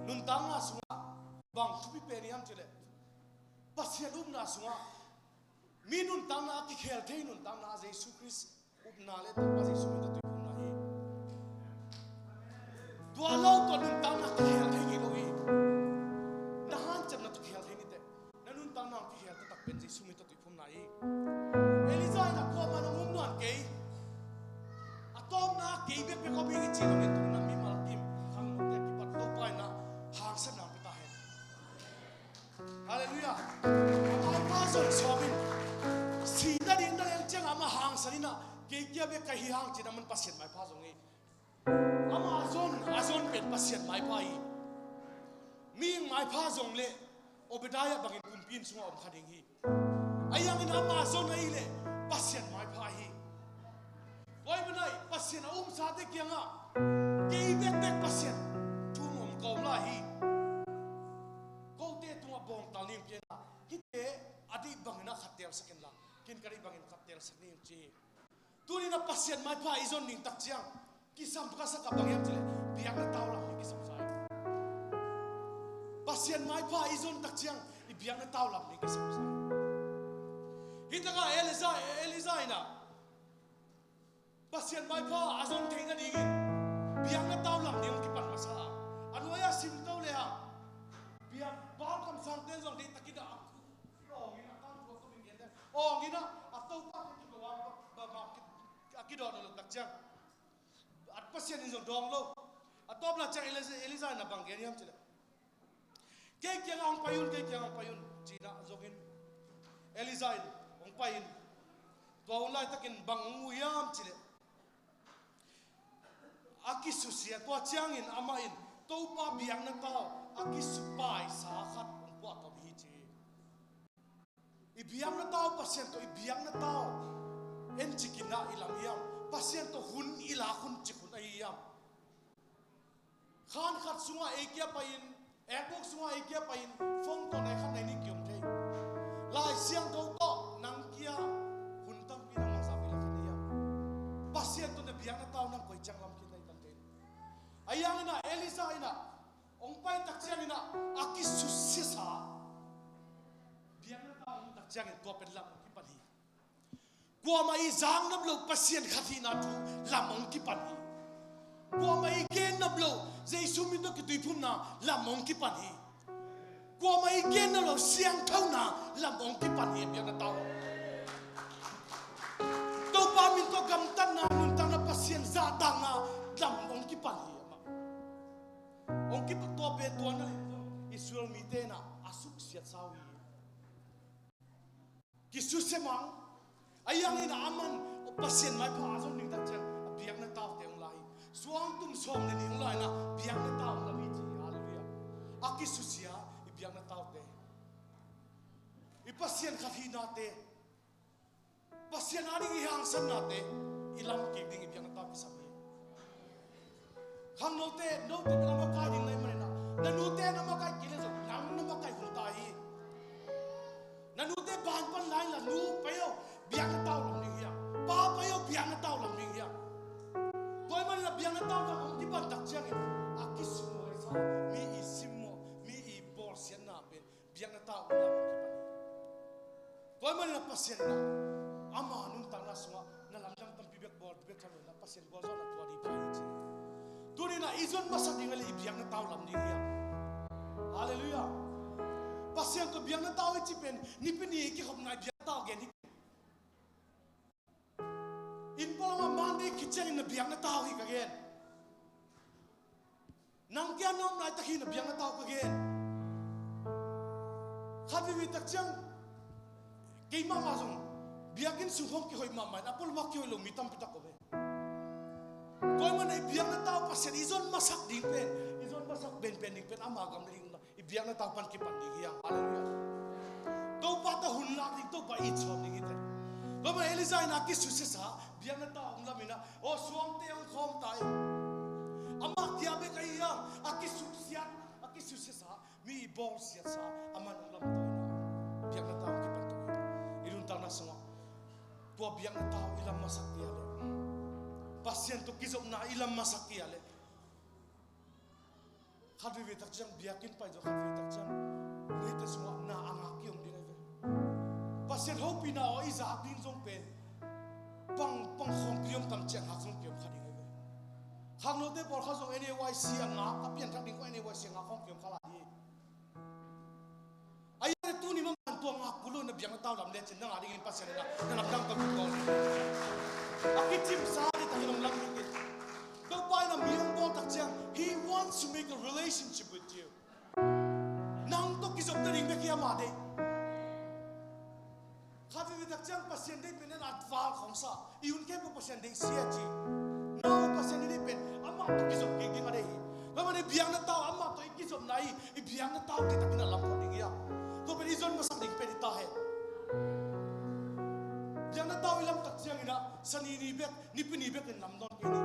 Nuntakna sungah bang thupi pen hiam cih leh, Pasian upna sungah mi nuntakna a kikhel thei, nuntakna Jesu Khrist upna le Topa Jesu min tawh tuiphumna hi. Tua lo tawh nuntakna kikhel thei ngei lo hi. Na hanciamna tawh kikhel thei ni teh, na nuntakna hong kikhel taktak pen Jesu min tawh tuiphumna hi. Elijah in a kuamah nong um nawn kei. A tawpna kei bekbek om hi ci lo in, tuni-in a mimal kim khangnote kipat Topa in a hangsanna pia ta hen. Halleluiah. A maipha zon sawm in, si nading na leng ciang amah hangsan in a, kei kia bek ka hi hang ci-in a man Pasian maipha zong hi. Amah a zon, a zon pen Pasian maipha hi. Mihing maipha zong leh Obadiah bangin kumpi inn sungah om kha ding hi. Ahi hangin amah a zon ahih leh Pasian maipha hi. Tua ahih manin Pasian a umsate kiangah kei bekbek Pasian thu hong om ka om lai hi. Kote tungah bawngtal ning pian a, hihte a deih bangin a khat teelsak inla, ken ka deih bangin khat teelsak ning ci hi. Tuni-in a Pasian maipha i zon ning tak ciang kisam ka sak a, bang hiam cih leh biakna tau lam ning kisam sa hi. Pasian maipha i zon tak ciang i biakna tau lam ning kisam sa hi. Hih takah Elijah, Elijah in a Pasian maipha a zon theih nadingin biakna tau lam ning kipan masa a, a nuai-ah sim to le hang, biak Baal kamsangte zong deih takin a, a awng in a, kan tua tua min gen le awng in a, a topa te kibawa ba, ba, ba, a kidawt lo tak ciang, a Pasian in zong dawng lo. A tawpna ciang Elijah, Elijah in a bang gen hiam cih leh, kei kiangah hong pai un, kei kiangah hong pai un, ci-in a zongin Elijah in hong pai in, tua hun laitakin bang hong mu hiam cih leh, a kisusia, tua ciangin amah in Topa biakna tau a kisupaisa khat hong puah tom hi ci hi. I biakna tau, Pasian tawh i biakna tau en cik in a i lam hiam? Pasian tawh hun i lak hun cik hun ahi hiam? Khan khat sungah ei kia pai-in, ekbuk sungah ei kia pai-in, phone tawh nai khat nai nih kiom thei. Lai Siangtho tawh nang kia hun tampi nang mangsa pi lak khat ahi hiam? Pasian tawh na biakna tau nang koi ciang lam khin na hi tam thei. Ahi hangin a Elijah in a hong pai tak ciangin a, a kisusiasa biakna tau hong tak ciangin tua pen lam hong kipan hi. Kuamah i zaknop loh Pasian khat hihna thu lam hong kipan hi. Kuamah i gen nop loh Jesu min tawh kituiphumna lam hong kipan hi. Kuamah i gen nop loh siangthona lam hong kipan hi, biakna tau. Topa min tawh gamtatna, nuntakna, Pasian zahtakna lam hong kipan hi amah. Hong kipan tua pen tua na leh Israel mite na a suksiat sau hi. Kisusia mang. A yang in a man Pasian maipha a zon ding tak ciang a biakna taute hong la hi. Suang tum sawm le nih hong la in a biakna tau hong la hi ci hi. Halleluiah. A kisusia i biakna taute, i Pasian khat hihnate, Pasian a ding i hangsannate i lam kik ding i biakna tau kisam hi. Khang note, note na makai ding na hih manin a, na nute na makai kei leh zong nang na makai hun ta hi. Na nute ban pan lai la, nu pai aw, biakna tau lam ding hiam? Pa pai aw, biakna tau lam ding hiam? Tua hih manin a biakna tau lam hong kipan tak ciangin a kisusia mi i simmawh, mi i bawlsiatna pen biakna tau lam hong kipan hi. Tua hih manin a Pasian in a ama nuntakna sungah na lamdang tampi bek bawl bek tham lo in a Pasian gualzawhna tua ding pia hi ci. Tuni in a i zon masak ding a leh i biakna tau lam ding hiam? Halleluiah. Pasian tawh biakna tau i ci pen nipi ni i kikhopna i biakna tau gen hi. Inn palamah Monday khit ciangin na biakna tau hi ka gen. Nang kia na om laitak hi na biakna tau ka gen. Khat veivei tak ciang keimah mah zong biakinn sung khawng kihoih mahmah in a palamah kihoih lo mi tampi tak om hi. Tua hih manin a i biakna tau Pasian i zon masak ding pen, i zon masak benben ding pen ama gam le ding la, i biakna tau pan kipan ding hiam? Halleluiah. Topa tawh hun lak ding, Topa i sawm ding hi te. Tua hih manin a Elijah in a kisusiasa biakna tau hong lam in a, aw, suangte hong khawm ta hi. Amah kia bek ahi hiam? A kisusiat, a kisusiasa, mi i bawlsiatsa a man hong lamto in a biakna tau kipan to hi. I nuntakna sungah tua biakna tau i lam masak kei a leh, Pasian tawh kizopna i lam masak kei a leh, khat veivei tak ciang biakinn pai zaw, khat veivei tak ciang mite sungah na a ngak kiom ding ahi ve. Pasian hopihna aw i zak ding zong pen pang, pang khawng kiom tam ciang ngak zong kiom kha ding ahi ve. Khangnote pawlkhat zong N A Y C a ngak, a pianthak ding khawng N A Y C a ngak khawng kiom kha lai hi. Ahi hang tuni maman tua ngak kul lo na biakna tau lam lecin nang a dingin Pasian in a na lamdang ka kul lo. A kicimsa ding takin hong lam ding hi. Topa in a mi hong bawl tak ciang, He wants to make a relationship with you. Nang tawh kizop nading bek hi amah deih. Khat veivei tak ciang Pasian deih pen a val khawng sa, i hun khempeuh Pasian deih sia ci. No, Pasian i deih pen amah tawh kizop kik ding a deih hi. Tua manin biakna tau amah tawh i kizopna hi, i biakna tau ding takin a lam phot ding hi a. Tua pen i zon masak ding pen i ta hen. Biakna tau i lam tak ciangin a, Sani ni bek, Nipi ni bek in lam dawn kei ni.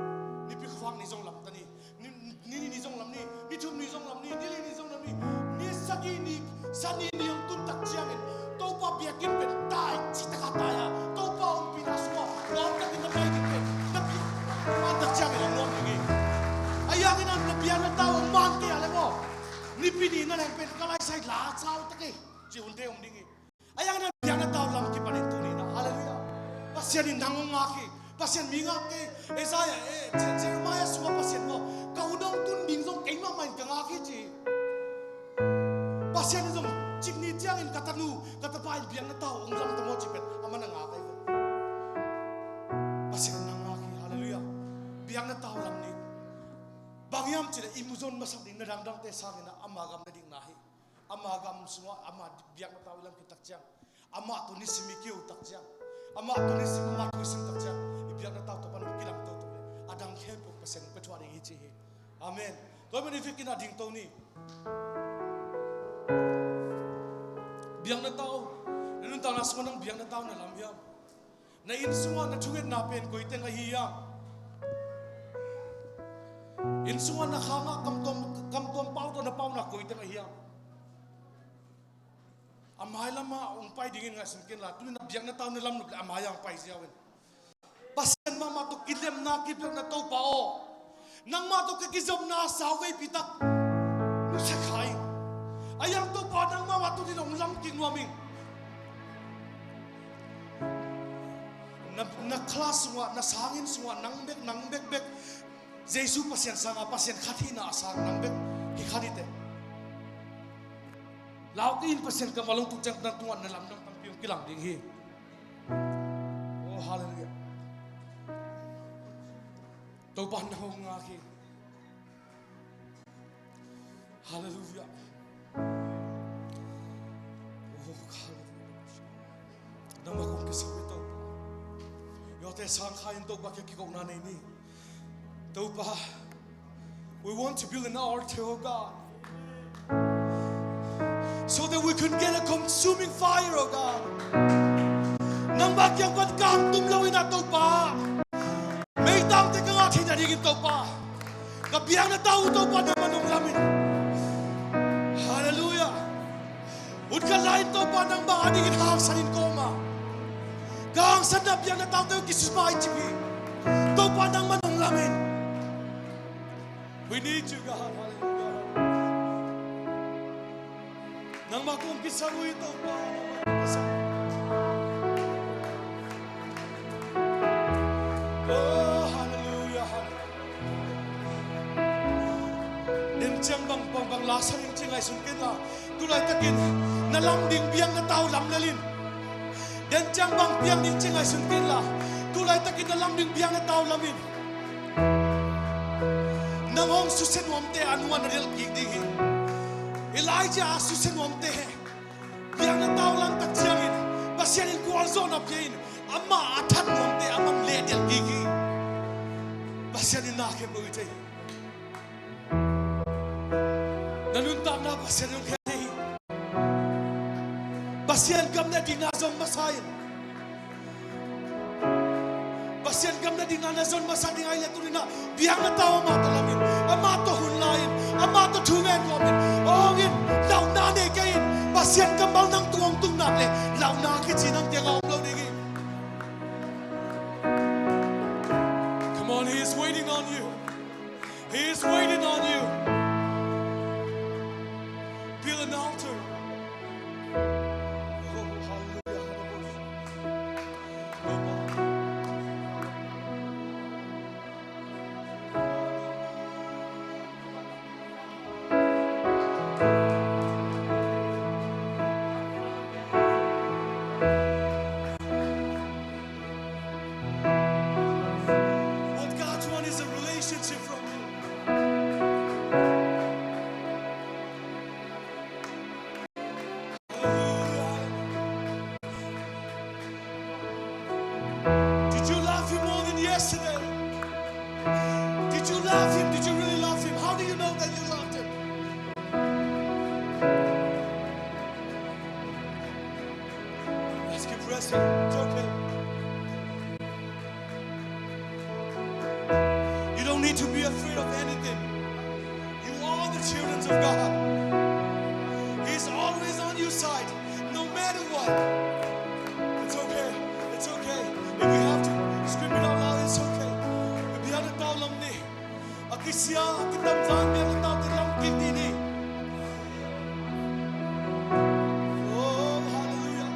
Nipi khuavak ni zong lam ta ni. Ni, ni, ni, ni zong lam ni. Ni thum ni zong lam ni. Ni li ni zong lam ni. Ni sagih ni, Sani ni hong tun tak ciangin Topa biakinn pen tai ci taka tai a, Topa hong pina sungah nuam takin na pai ding pen na pi man tak ciangin a nuam ding hi. A yangin a na biakna tau hong man kei a le maw, Nipi ni na leng pen ka laisai la sau ta kei ci hunte hong ding hi. A yangin a biakna tau lam kipan in tuni in a. Halleluiah. Pasian in nang hong ngak hi. Pasian mi ngak kei. Isaiah, eh, Je-, Jeremiah sungah Pasian maw, ka hun hong tun ding zong keimah mah in ka ngak hi ci. Pasian in zong cik ni ciangin ka tanu, ka tapa in biakna tau hong lam ta maw ci pen amah na ngak ahi ve. Pasian in nang ngak hi. Halleluiah. Biakna tau lam ni. Bang hiam cih leh i mu zon masak ding na dangdangte sangin a ama gam na ding na hi. Ama gam sungah, ama biakna tau i lam khit tak ciang, amah tawh nisim i kiho tak ciang, amah tawh nisim, amah tawh nisim tak ciang, i biakna tau tawh pan kilam toto le a dang khempeuh Pasian hong pia thuah ding hi ci hi. Amen. Tua man i vekin a ding to ni. Biakna tau, na nuntakna sungah nang biakna tau na lam hiam? Na inn sungah na thungetna pen koi teng ahi hiam? Inn sungah na khangah kamtuam, kamtuam pau tawh na pauna koi teng ahi hiam? A mailamah hong pai dingin ngaihsun ken la, tuni na biakna tau na lam nop leh a mai-ah hong pai ziau in. Pasian mahmah tawh kilemna, kipiakna Topa aw. Nangmah tawh ka kizopna sau veipi tak nusia kha ing. A yang Topa nangmah mah tuni nong lam kik nuam ing. Na, na khala sungah, na sanginn sungah, nang bek, nang bek bek Jesu Pasian sanga Pasian khat hihna a sang nang bek hi kha ni teh. Lau kei in, Pasian kammal hong tun ciang nang tungah na lamdang tampi hong kilang ding hi. Oh, hallelujah. Topa nang hong ngak hi. Hallelujah. Oh, hallelujah. Nangmah kong kisam hi Topa. Yawte sang kha in Topa kiang kikopna nei ni. Topa, we want to build an altar, oh God, so that we can get a consuming fire, oh God. Nangmah kiang pan kang tum lo in ah Topa, meitangte ka ngah theihna dingin Topa, ka biakna tau uh Topa nangmah nong lam in. Hallelujah. Hun khat lai in Topa nangmah a dingin hangsan in kawm a, ka hangsanna biakna taute uh kisu mai cip hi. Topa nangmah nong lam in. We need you, God. Hallelujah. Nangmah kong kisam uh hi Topa. Nangmah kong kisam. Oh, hallelujah, hallelujah. Den ciang bang, bang, bang la sa ding ci ngaihsun kei la. Tulaitakin na lam ding biakna tau lam lel in. Den ciang bang piang ding ci ngaihsun kei la. Tulaitakin na lam ding biakna tau lam in. Nang hong susia nuamte a nungah na delh kik ding hi. Elijah a susia nuamte he. Biakna tau lam tak ciangin Pasian in gualzawhna pia in, amah a that nuamte amah leh delh kik hi. Pasian in na khempeuh i thei hi. Na nuntakna Pasian hong khel thei hi. Pasian gam nadingna zong masa in. Pasian gam nadingna na zon masa ding ahih leh tuni-in ah biakna tau amah tawh lam in, amah tawh hun la in, amah tawh thu ngen nuam in. Hong in, lauhna nei kei in. Pasian kammal nang tung hong tung nak leh lauhna kici nang kiangah om lo ding hi. Come on, he is waiting on you. He is waiting on you. Build an altar. Oh, hallelujah. What God wants is a relationship from you. Hallelujah. Did you love him more than yesterday? Did you love him? Did you really love him? How do you know that you loved him? Let's keep pressing. It's okay. You don't need to be afraid of anything. You are the children of God. He's always on your side, no matter what. It's okay. It's okay. If we have to scream it out loud, it's okay. Biakna tau lam ni. A kisia, a kitamzan biakna taute lam kik ding ni. Oh, hallelujah.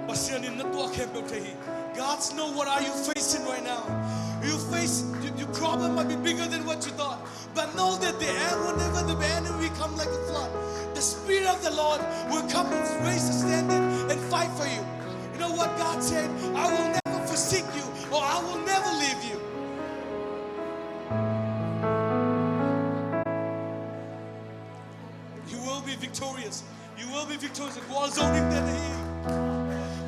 Pasian in na tuah khempeuh thei hi. God's know what are you facing right now. You face, your, your problem might be bigger than what you thought. But know that the end, whenever the enemy come like a flood, the Spirit of the Lord will come and raise a standard and fight for you. You know what God said? "I will never forsake you, or I will never leave you." You will be victorious. You will be victorious. Gualzo dingte na hi.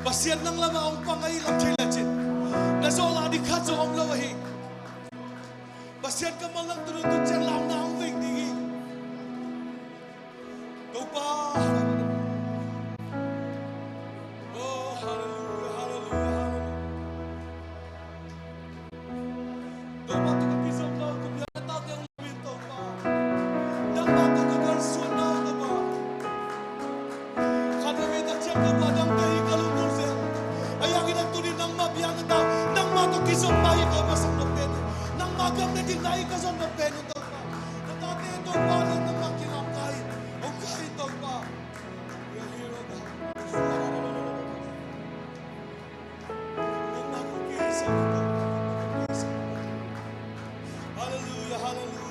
Pasian nang lamah hong pang ahi lam thei lecin, na zawh lah ding khat zong om lo ahi. Pasian kammal nang tun tun ciang lauhna hong veng ding hi. Topa. Oh, hallelujah, hallelujah, hallelujah. Topa tawh ka kizom lo, ka biakna taute hong lam in Topa. Nangmah tawh ka kalsuanna Topa. Topa, nangmah hi ka lungdam zel. Ahi hangin a tuni nangmah biakna tawh, nangmah tawh kizopna i ka masak nop pen uh, nangmah gam le dikna i ka zon nop pen uh Topa. Na tate Topa, nangmah kiangah kai, hong kai Topa. We are here, oh God. Nangmah kong kisa, Topa, nangmah kong kisa. Hallelujah, hallelujah.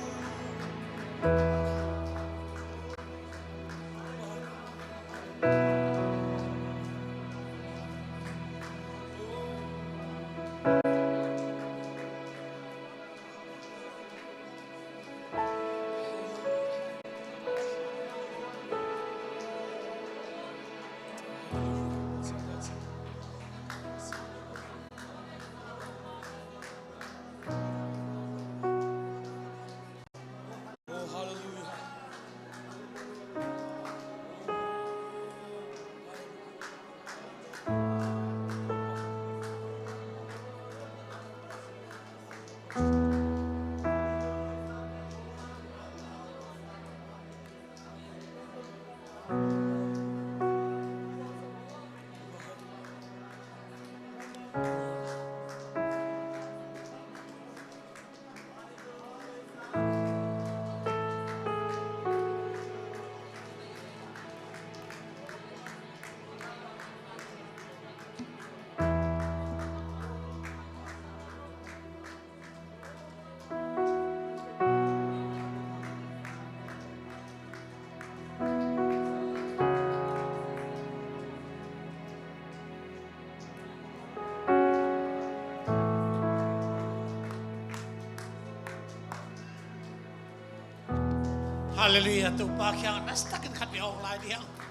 Oh, hallelujah. Hallelujah. Topa kiangah nasatakin khat vei hong lai dih hang.